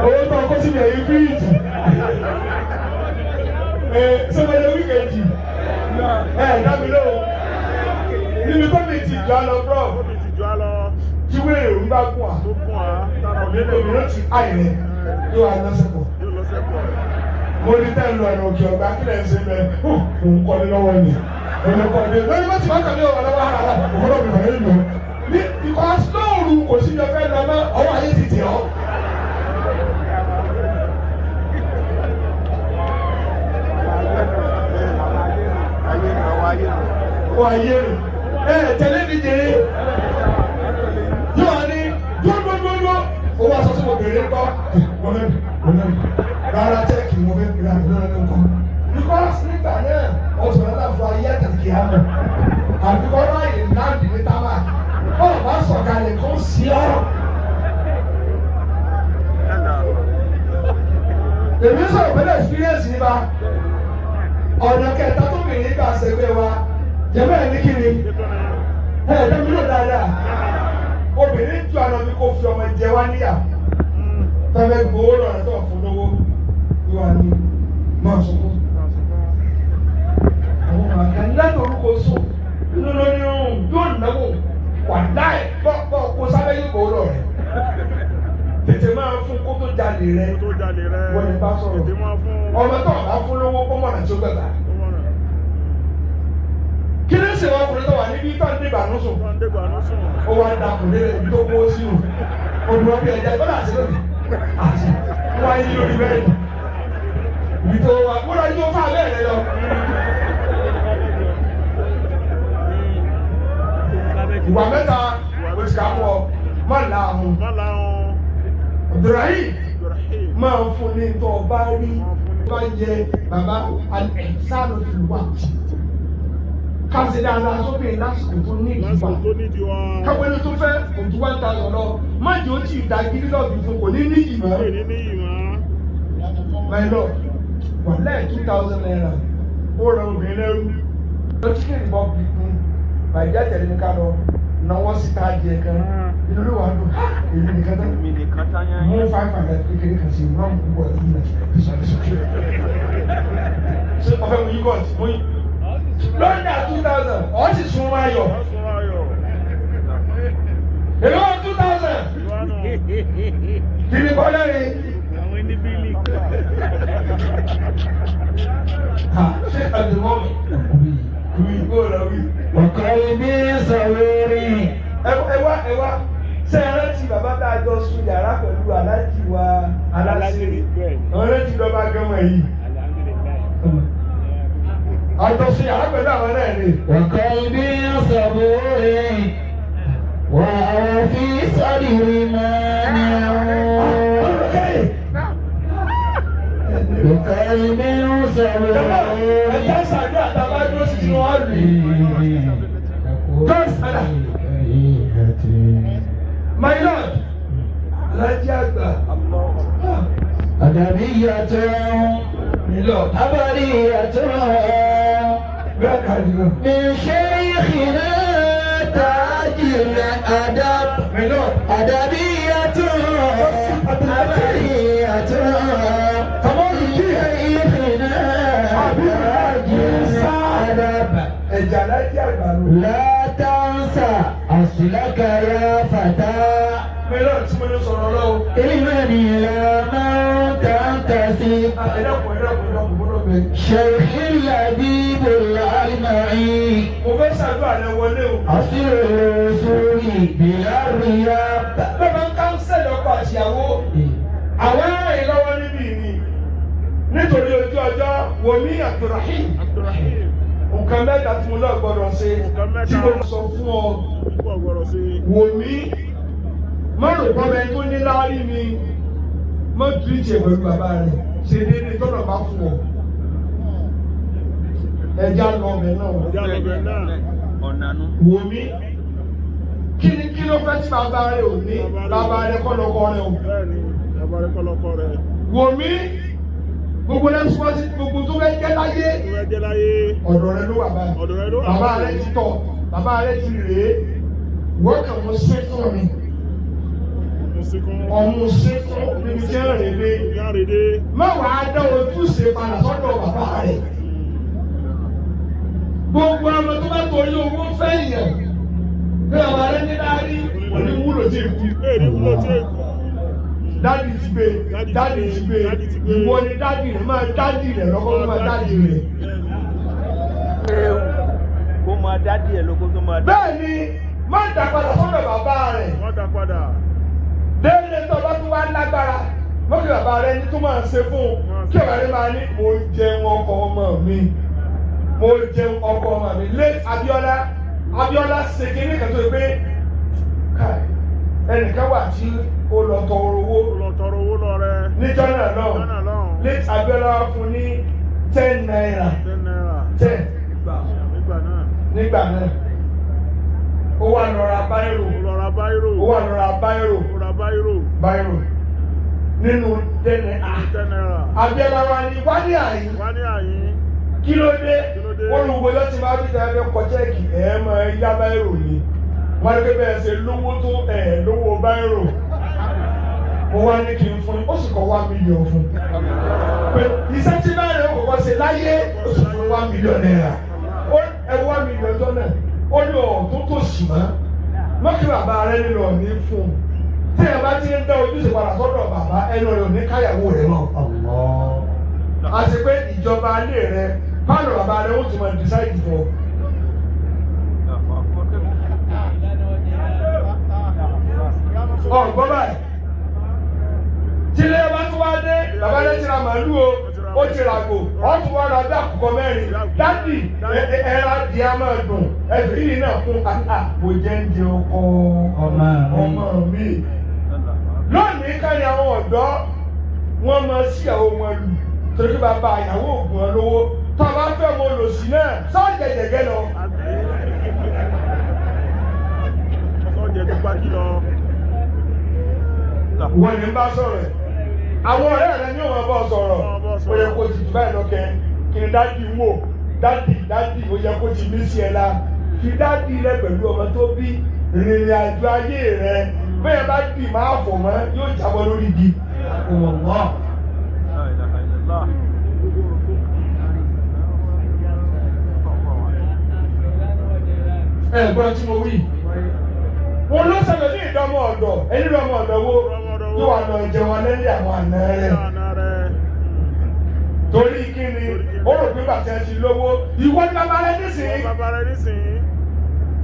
Owó tó kó síbi ẹ̀yìn fíríjì. Ẹ sọ́mọdé wíkẹ̀ndì. Ẹ dá mi lóhùn. Níbi tó mi ti jọ lọ bro. Omi ti jọ á lọ. Kí wéèrè òun bá gùn à. Tó kún wa. Tára Obìnrin ti àì rẹ̀. Yóò wá lọ́sẹ̀ pọ̀. Yóò lọ sẹ́kọ̀ọ́. Mo ní tẹ́ ń lọ ọ̀nà òkè ọ̀gbá kí lẹ̀ ń ṣe mẹ́ òun kọ́ni lọ́wọ́ ni. Òun kọ́ni lórí mọ́tì máa kàn ní ọ̀rọ̀ lọ́wọ́ ara rẹ̀ òun náà mi fẹ́ lò. Ní because lóòrù kò sí lọ fẹ́ lọ mọ́ ọwọ́ ayé ti tì ọ́. Ayé nù, àwọn ayé nù. Wọ́n ayé rẹ̀ ẹ tẹ̀lé mi jèrè. Yóò wá ní dúdúdúdú owó aṣọ tí mo bèrè ń kọ́. Mo fẹ́ mo fẹ́ rárá chẹ́ẹ̀kì mo fẹ́ rà mí lọ́nà ń kọ́. Because nígbà náà ọ̀sán náà fún ayé àtàkì àmọ̀. Àbíkọ́ ráàyè láǹdì ní tábà. Ọ̀ bá sọ̀kalẹ̀ kó sí ọ́. Yálà. Èmi sọ̀rọ̀ pẹ̀lú experience ní ba. Ọ̀nà kẹta tó bèrè nígbà sẹ́gbẹ́ wa. Jẹ́mọ́ ẹ̀ ní kíni? Ẹ̀ ẹ̀ dẹ́mi lò dáadáa. Obìnrin ju àná mi kó fi ọmọ jẹ wá níyà. Tọ́fẹ́ gbowó lọ́rẹ̀ tó fún lówó. Ìwà ni máa sunkún. Àwọn àgbà láti orúkọ sùn. Inú ló ní rún yóò náwó. Wà láì bọ́ bọ́ kó sábẹ́ yóò gbowó lọ́rẹ̀. Tètè máa fún kó tó jalè rẹ. Kó tó jalè rẹ. Wọ́n lè bá sọ̀rọ̀. Tètè máa fún. Ọmọ tó ọ̀gá fún lówó kó mọ̀nà tí ó gbẹ̀gbà. Ó mọ̀nà. Kí ló ń ṣe wọn ọkùnrin tó wà níbi tó ń dìgbà nù sùn? Tó ń dégbà ló sùn. Ó wá ń dakùn lé ibi tó kó sínú. Olùwọ́n bí ẹja gbọ́dọ̀ àti lónìí. Àti wọ́n á yí lórí bẹ́ẹ̀ ni. Ibi tó wà kó lọ yóò fà bẹ́ẹ̀ rẹ lọ. Ìwà mẹ́ta ló ti ká fún ọ. Má la ahun. Má la wọn. Abdulrahim Ibrahim. máa fún ní tó o bá rí bá yẹ bàbá al-ihsanu fil waqt. Ká ṣe dáadáa sóbì lásìkò tó ní ìdìbò. Lásìkò tó nídìí wa. Káwọn ẹni tó fẹ́ kò ju 1,000 lọ má jẹ́ ó tì í da gidi lọ́ọ̀bì fún kò ní ní ìmọ̀. Lè ní níyì mọ́. My lord, wà lẹ́ẹ̀ 2,000 naira ó rẹ obìnrin lẹ́rú. Lọ Chicken Republic ni bàjẹ́ tẹ̀lé mi ká lọ náwó síta adìẹ kan inú ló wà dùn èmi nìkan tán. Èmi nìkan tán yẹn. Mú 500 kékeré kan sí rọ́ọ̀mù púpọ̀ yìí náà bísọ̀. Ṣé ọ̀fẹ́ mu yúgọ̀t mú yín? Lọ́ndà 2,000 ọ̀ sì sun ayọ̀. Wọ́n sún ayọ̀. Èló 2,000 Ìwà nù. kí ni bọ́lá rẹ̀? Àwọn ẹni bílí. Ha ṣé àdìmọ́mì? Wí bó lọ wí. وقلبي صبوري Ẹ wá ẹ wá ṣé ẹ rántí bàbá tá a jọ sun yàrá pẹ̀lú aláàjì wa aláṣírí? Bẹ́ẹ̀ni. Àwọn rántí lọ́ba gánmọ̀ yìí. Alhamdulilayi. A jọ sun yàrá pẹ̀lú àwọn náà ni. وقلبي صبوري وهو في صدري مانع وقلبي صبوري Ẹ̀jẹ̀ ṣàdúrà tá a bá dúró sí sínú ọ̀lù yìí. My lord, aláàjì àgbà. أدبية My lord, أبرية bẹ́ẹ̀ ká jùlọ. من شيخنا تاج الأدب My lord, أدبية أبرية من شيخنا تاج الأدب ẹ̀jẹ̀ aláàjì àgbà ló. لا تنسى أصلك يا فتى My lord, tí mo ní sọ̀rọ̀ lọ́wọ́. لمن لا من تنتسب Ẹ dákun ẹ dákun ẹ dákun bọ́dọ̀ bẹ́ẹ̀. شيخ اللبيب الألمعي Mo fẹ́ ṣàdúrà rẹ wọlé o. أصل الوصول بلا رياب Bẹ́ẹ̀ máa ń káńsẹ̀lì ọkọ àṣìyàwó. Àwọn ará yìí lọ́wọ́ níbí ni. Nítorí ojú ọjọ́, Wòmí Abdulrahim. Abdulrahim. Nǹkan mẹ́ta tí mo lọ gbọ́dọ̀ ṣe. Nǹkan mẹ́ta. Tí mo sọ fún ọ, Ikú ọ̀gbọ̀rọ̀ sí. Wòmí. Má rò pọ́ bẹ́ẹ̀ tó ní láárí ni. Má tìrìtì pẹ̀lú bàbá rẹ̀. Ṣe déédéé tọ́nà bá fún ọ. Ẹja lọ ọbẹ̀ náà. Ẹja lọ ọbẹ̀ náà. Ọ̀nà nu. Wòmí. Kí ni kí ló fẹ́ tí bàbá rẹ̀ ò ní? Bàbá rẹ̀ kọ́ lọ́kọ rẹ̀ o. Bẹ́ẹ̀ni, bàbá rẹ̀ kọ́ lọ́kọ rẹ̀. Wòmí gbogbo lẹ́sùwọ́sí gbogbo tó fẹ́ jẹ́ láyé Tó fẹ́ jẹ́ láyé. ọ̀dọ̀ rẹ ló wà báyìí. Ọ̀dọ̀ rẹ ló wà Bàbá báyìí. rẹ ti tọ̀ bàbá rẹ ti rèé wọ́n kàn mú sínkún mi Mo sunkún. ọmú sínkún níbi tí ń rìn dé. Ìyá rẹ̀ dé. Má wàá dá ojúṣe padà sọ́dọ̀ bàbá rẹ̀. Gbogbo ọmọ tó bá torí owó fẹ́ yẹn bí bàbá rẹ ní láárí òní wúlò tí ì kú. Èrè wúlò tí èkú. Daddy ti gbé, daddy ti gbé. Ìwọ ni daddy rẹ̀, máa daddy rẹ̀ lọ́kọ́ tó máa daddy rẹ̀. Kó máa daddy ẹ̀ lóko tó máa daddy. Bẹ́ẹ̀ ni, má dá padà sọ́dọ̀ bàbá rẹ̀. Wọ́n dá padà. Déédéé tó bá tún wá lágbára, mọ́kì bàbá rẹ̀ ní tó máa ṣe fún un. Kí ọ̀rẹ́ rẹ̀ máa ní, mo jẹun ọkọ ọmọ mi. Mo jẹun ọkọ ọmọ mi. Late Abiola, Abiola ṣe kinní kan tó yẹ pé káì ẹnìkan wà tí ó lọ tọrọ owó Ó lọ tọrọ owó lọ rẹ. níjọ́ náà lọ́hùn. Níjọ́ náà lọ́hùn. Late Abiola fún ní ₦10. ₦10. 10 Nígbà náà. Nígbà náà. Ó wá lọ ra biro. Ó lọ ra biro. Ó wá lọ ra biro. Ó ra biro. Biro nínú ₦10. ₦10. Abiola wa ni wá ní àyín. Wá ní àyín. Kí ló dé? Kí ló dé? Olùgbòjọ́ ti máa bí tẹ́lẹ̀ fẹ́ kọ cheque, ẹ̀ máa yá biro ni. Wọ́n ní pé bẹ́ẹ̀ ṣe lówó tó ẹ̀ lówó biro. Mo wá ní kí n fún yín, ó sì kọ 1 million fún un. Pé iṣẹ́ tí báyìí ó kọ́kọ́ ṣe láyé, ó sì fún ₦1 million. Ó ẹ 1 million tó náà, ó ní ọ̀tún tó sì mọ́. Mọ́kì bàbá rẹ nílò ọ̀ní fún un. Tí ẹ bá ti ń dá ojúṣe padà sọ́dọ̀ bàbá, ẹnu rẹ̀ ò ní káyàwó rẹ̀ mọ́. Àti pé ìjọba alé rẹ, pálọ̀ bàbá rẹ ó ti máa decide fún ọ. Ọ̀gbọ́n báyìí. Tílé bá tún wá dé, bàbá rẹ ti ra màálù o, ó ti ra àgbò, ó tún wá ra bí àkùkọ mẹ́rin. Daddy, ẹ̀rọ adìẹ á máa dùn, ẹ̀fẹ̀ yìí náà kún àpò jẹ́ ń jẹ ọkọ ọmọ mi. Lónìí kárí àwọn ọ̀dọ́, wọ́n máa sí ìyàwó wọn lù torí pé bàbá ìyàwó ògùn wọn lówó. Tó a bá fẹ́ wọn lò sí náà, sọ́ọ̀ jẹjẹgẹ lọ. Sọ́jẹ́ tó gbájú lọ. Wọ́n ní bá sọ̀rọ̀ ẹ̀. Àwọn ọ̀rẹ́ rẹ ní òun bá sọ̀rọ̀. Ó yẹ kó ti jù báyìí lọ kẹ́. Kí ni daddy wò? Daddy, daddy, ó yẹ kó ti mí sí ẹ la. Fi daddy rẹ pẹ̀lú ọmọ tó bí rìnrìn àjò ayé rẹ. Bẹ́ẹ̀ bá dì máa fò mọ́, yóò jábọ́ lórí igi. La ilaha illallah. Ẹ gbọ́n tí mo wí. Wọn ló ṣẹlẹ̀ ní ìdánmọ̀ ọ̀dọ̀, ẹni ìdánmọ̀ ọ̀dọ̀ wo yóò wá lọ jẹun alẹ́ ní àwọn àna rẹ̀. Àná rẹ̀. Torí kí ni? Ó rò pé bàtẹ́ ti lówó. Ìwọ ni bàbá rẹ nísìnyí. Bàbá rẹ̀ nísìnyí.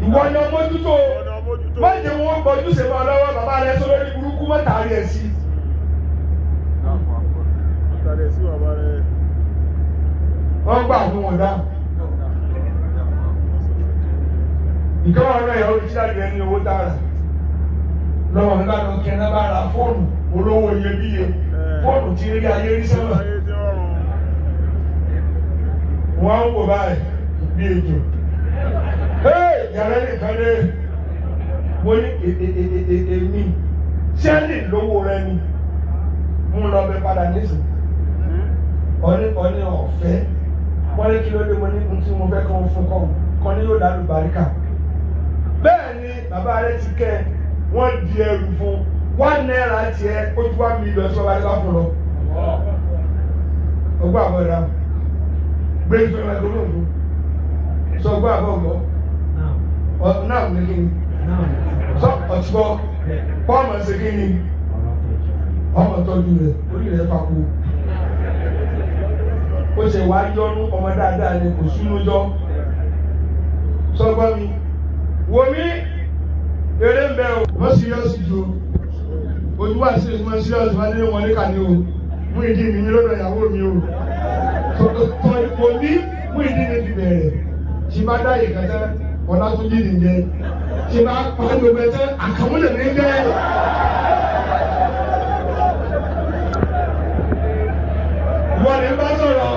Ìwọ ni ọmọdútó. Ọ̀nà mójútó. Má jẹ́ wọn gbọ́jú ṣe máa lọ́wọ́ bàbá rẹ sọ lórí burúkú mọ́tàrí ẹ̀ sí. Tàrí ẹ̀ sí bàbá rẹ̀. Wọ́n gbà fún wọn dá. Ìkọ́wọ́ náà ìyàwó ti jáde ẹni owó tààrà. Lọ́wọ́ mi bá lọ kí ẹná bá ra fóònù olówó iyebíye. Fóònù tí rí ayé rí sẹ́wọ̀n. Ayé ti rọrùn. Wọ́n ń wò báyìí bí ejò. Hey, yàrá nìkan dé. Mo ní èmi. Ṣé lè lówó rẹ ni? Mú lọ bẹ padà nísìnyí. Ọní ọní ọ̀fẹ́. Wọ́n ní kí ló dé? Mo ní ohun tí mo fẹ́ kàn fún kàn kan ní yóò dàlú baríkà. Bẹ́ẹ̀ ni bàbá rẹ ti kẹ́ ẹ, wọ́n di ẹrù fún ₦1 tiẹ̀ ó ju 1 million tí bàbá rẹ bá fún lọ. Ọgbọ́n àbọ̀ ìrà gbé fún ẹ kó fún sọ ọgbọ́n àbọ̀ ọgbọ́ náà ní kí ni sọ ọtí bọ́ pọ́ọ̀mù ṣe kí ni ọmọ tọ́jú rẹ̀ orí rẹ̀ fako ó ṣe wá yọnu ọmọ dáadáa ni kò sínú jọ sọgbọ́n mi wò mí eré ń bẹ o. Wọ́n serious ju ojú wa sí wọ́n serious wọ́n ní wọn ní kàní o mú ìdí mi ní lọ́dọ̀ ìyàwó mi o tọ́ kò ní mú ìdí mi fi bẹ̀rẹ̀ tí bá dá yìí kẹtẹ Ọlátúnjí nìyẹn tí bá pa gbogbo ẹtẹ àkàmúlẹ̀ ní jẹ́. Wọ́n ní bá sọ̀rọ̀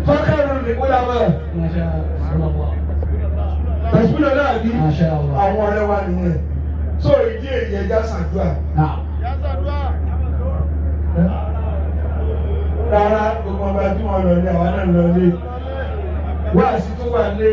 fọ́kàrù ní kúlámọ̀ tẹ̀síwìlẹ̀ náà bí àwọn ọ̀rẹ́ wa nìyẹn. So ìdí èyí ẹja ṣàdúrà. Rárá, gbogbo ọba tí wọ́n lọ ní àwa náà lọ lé. Wáàsí tó wà lé.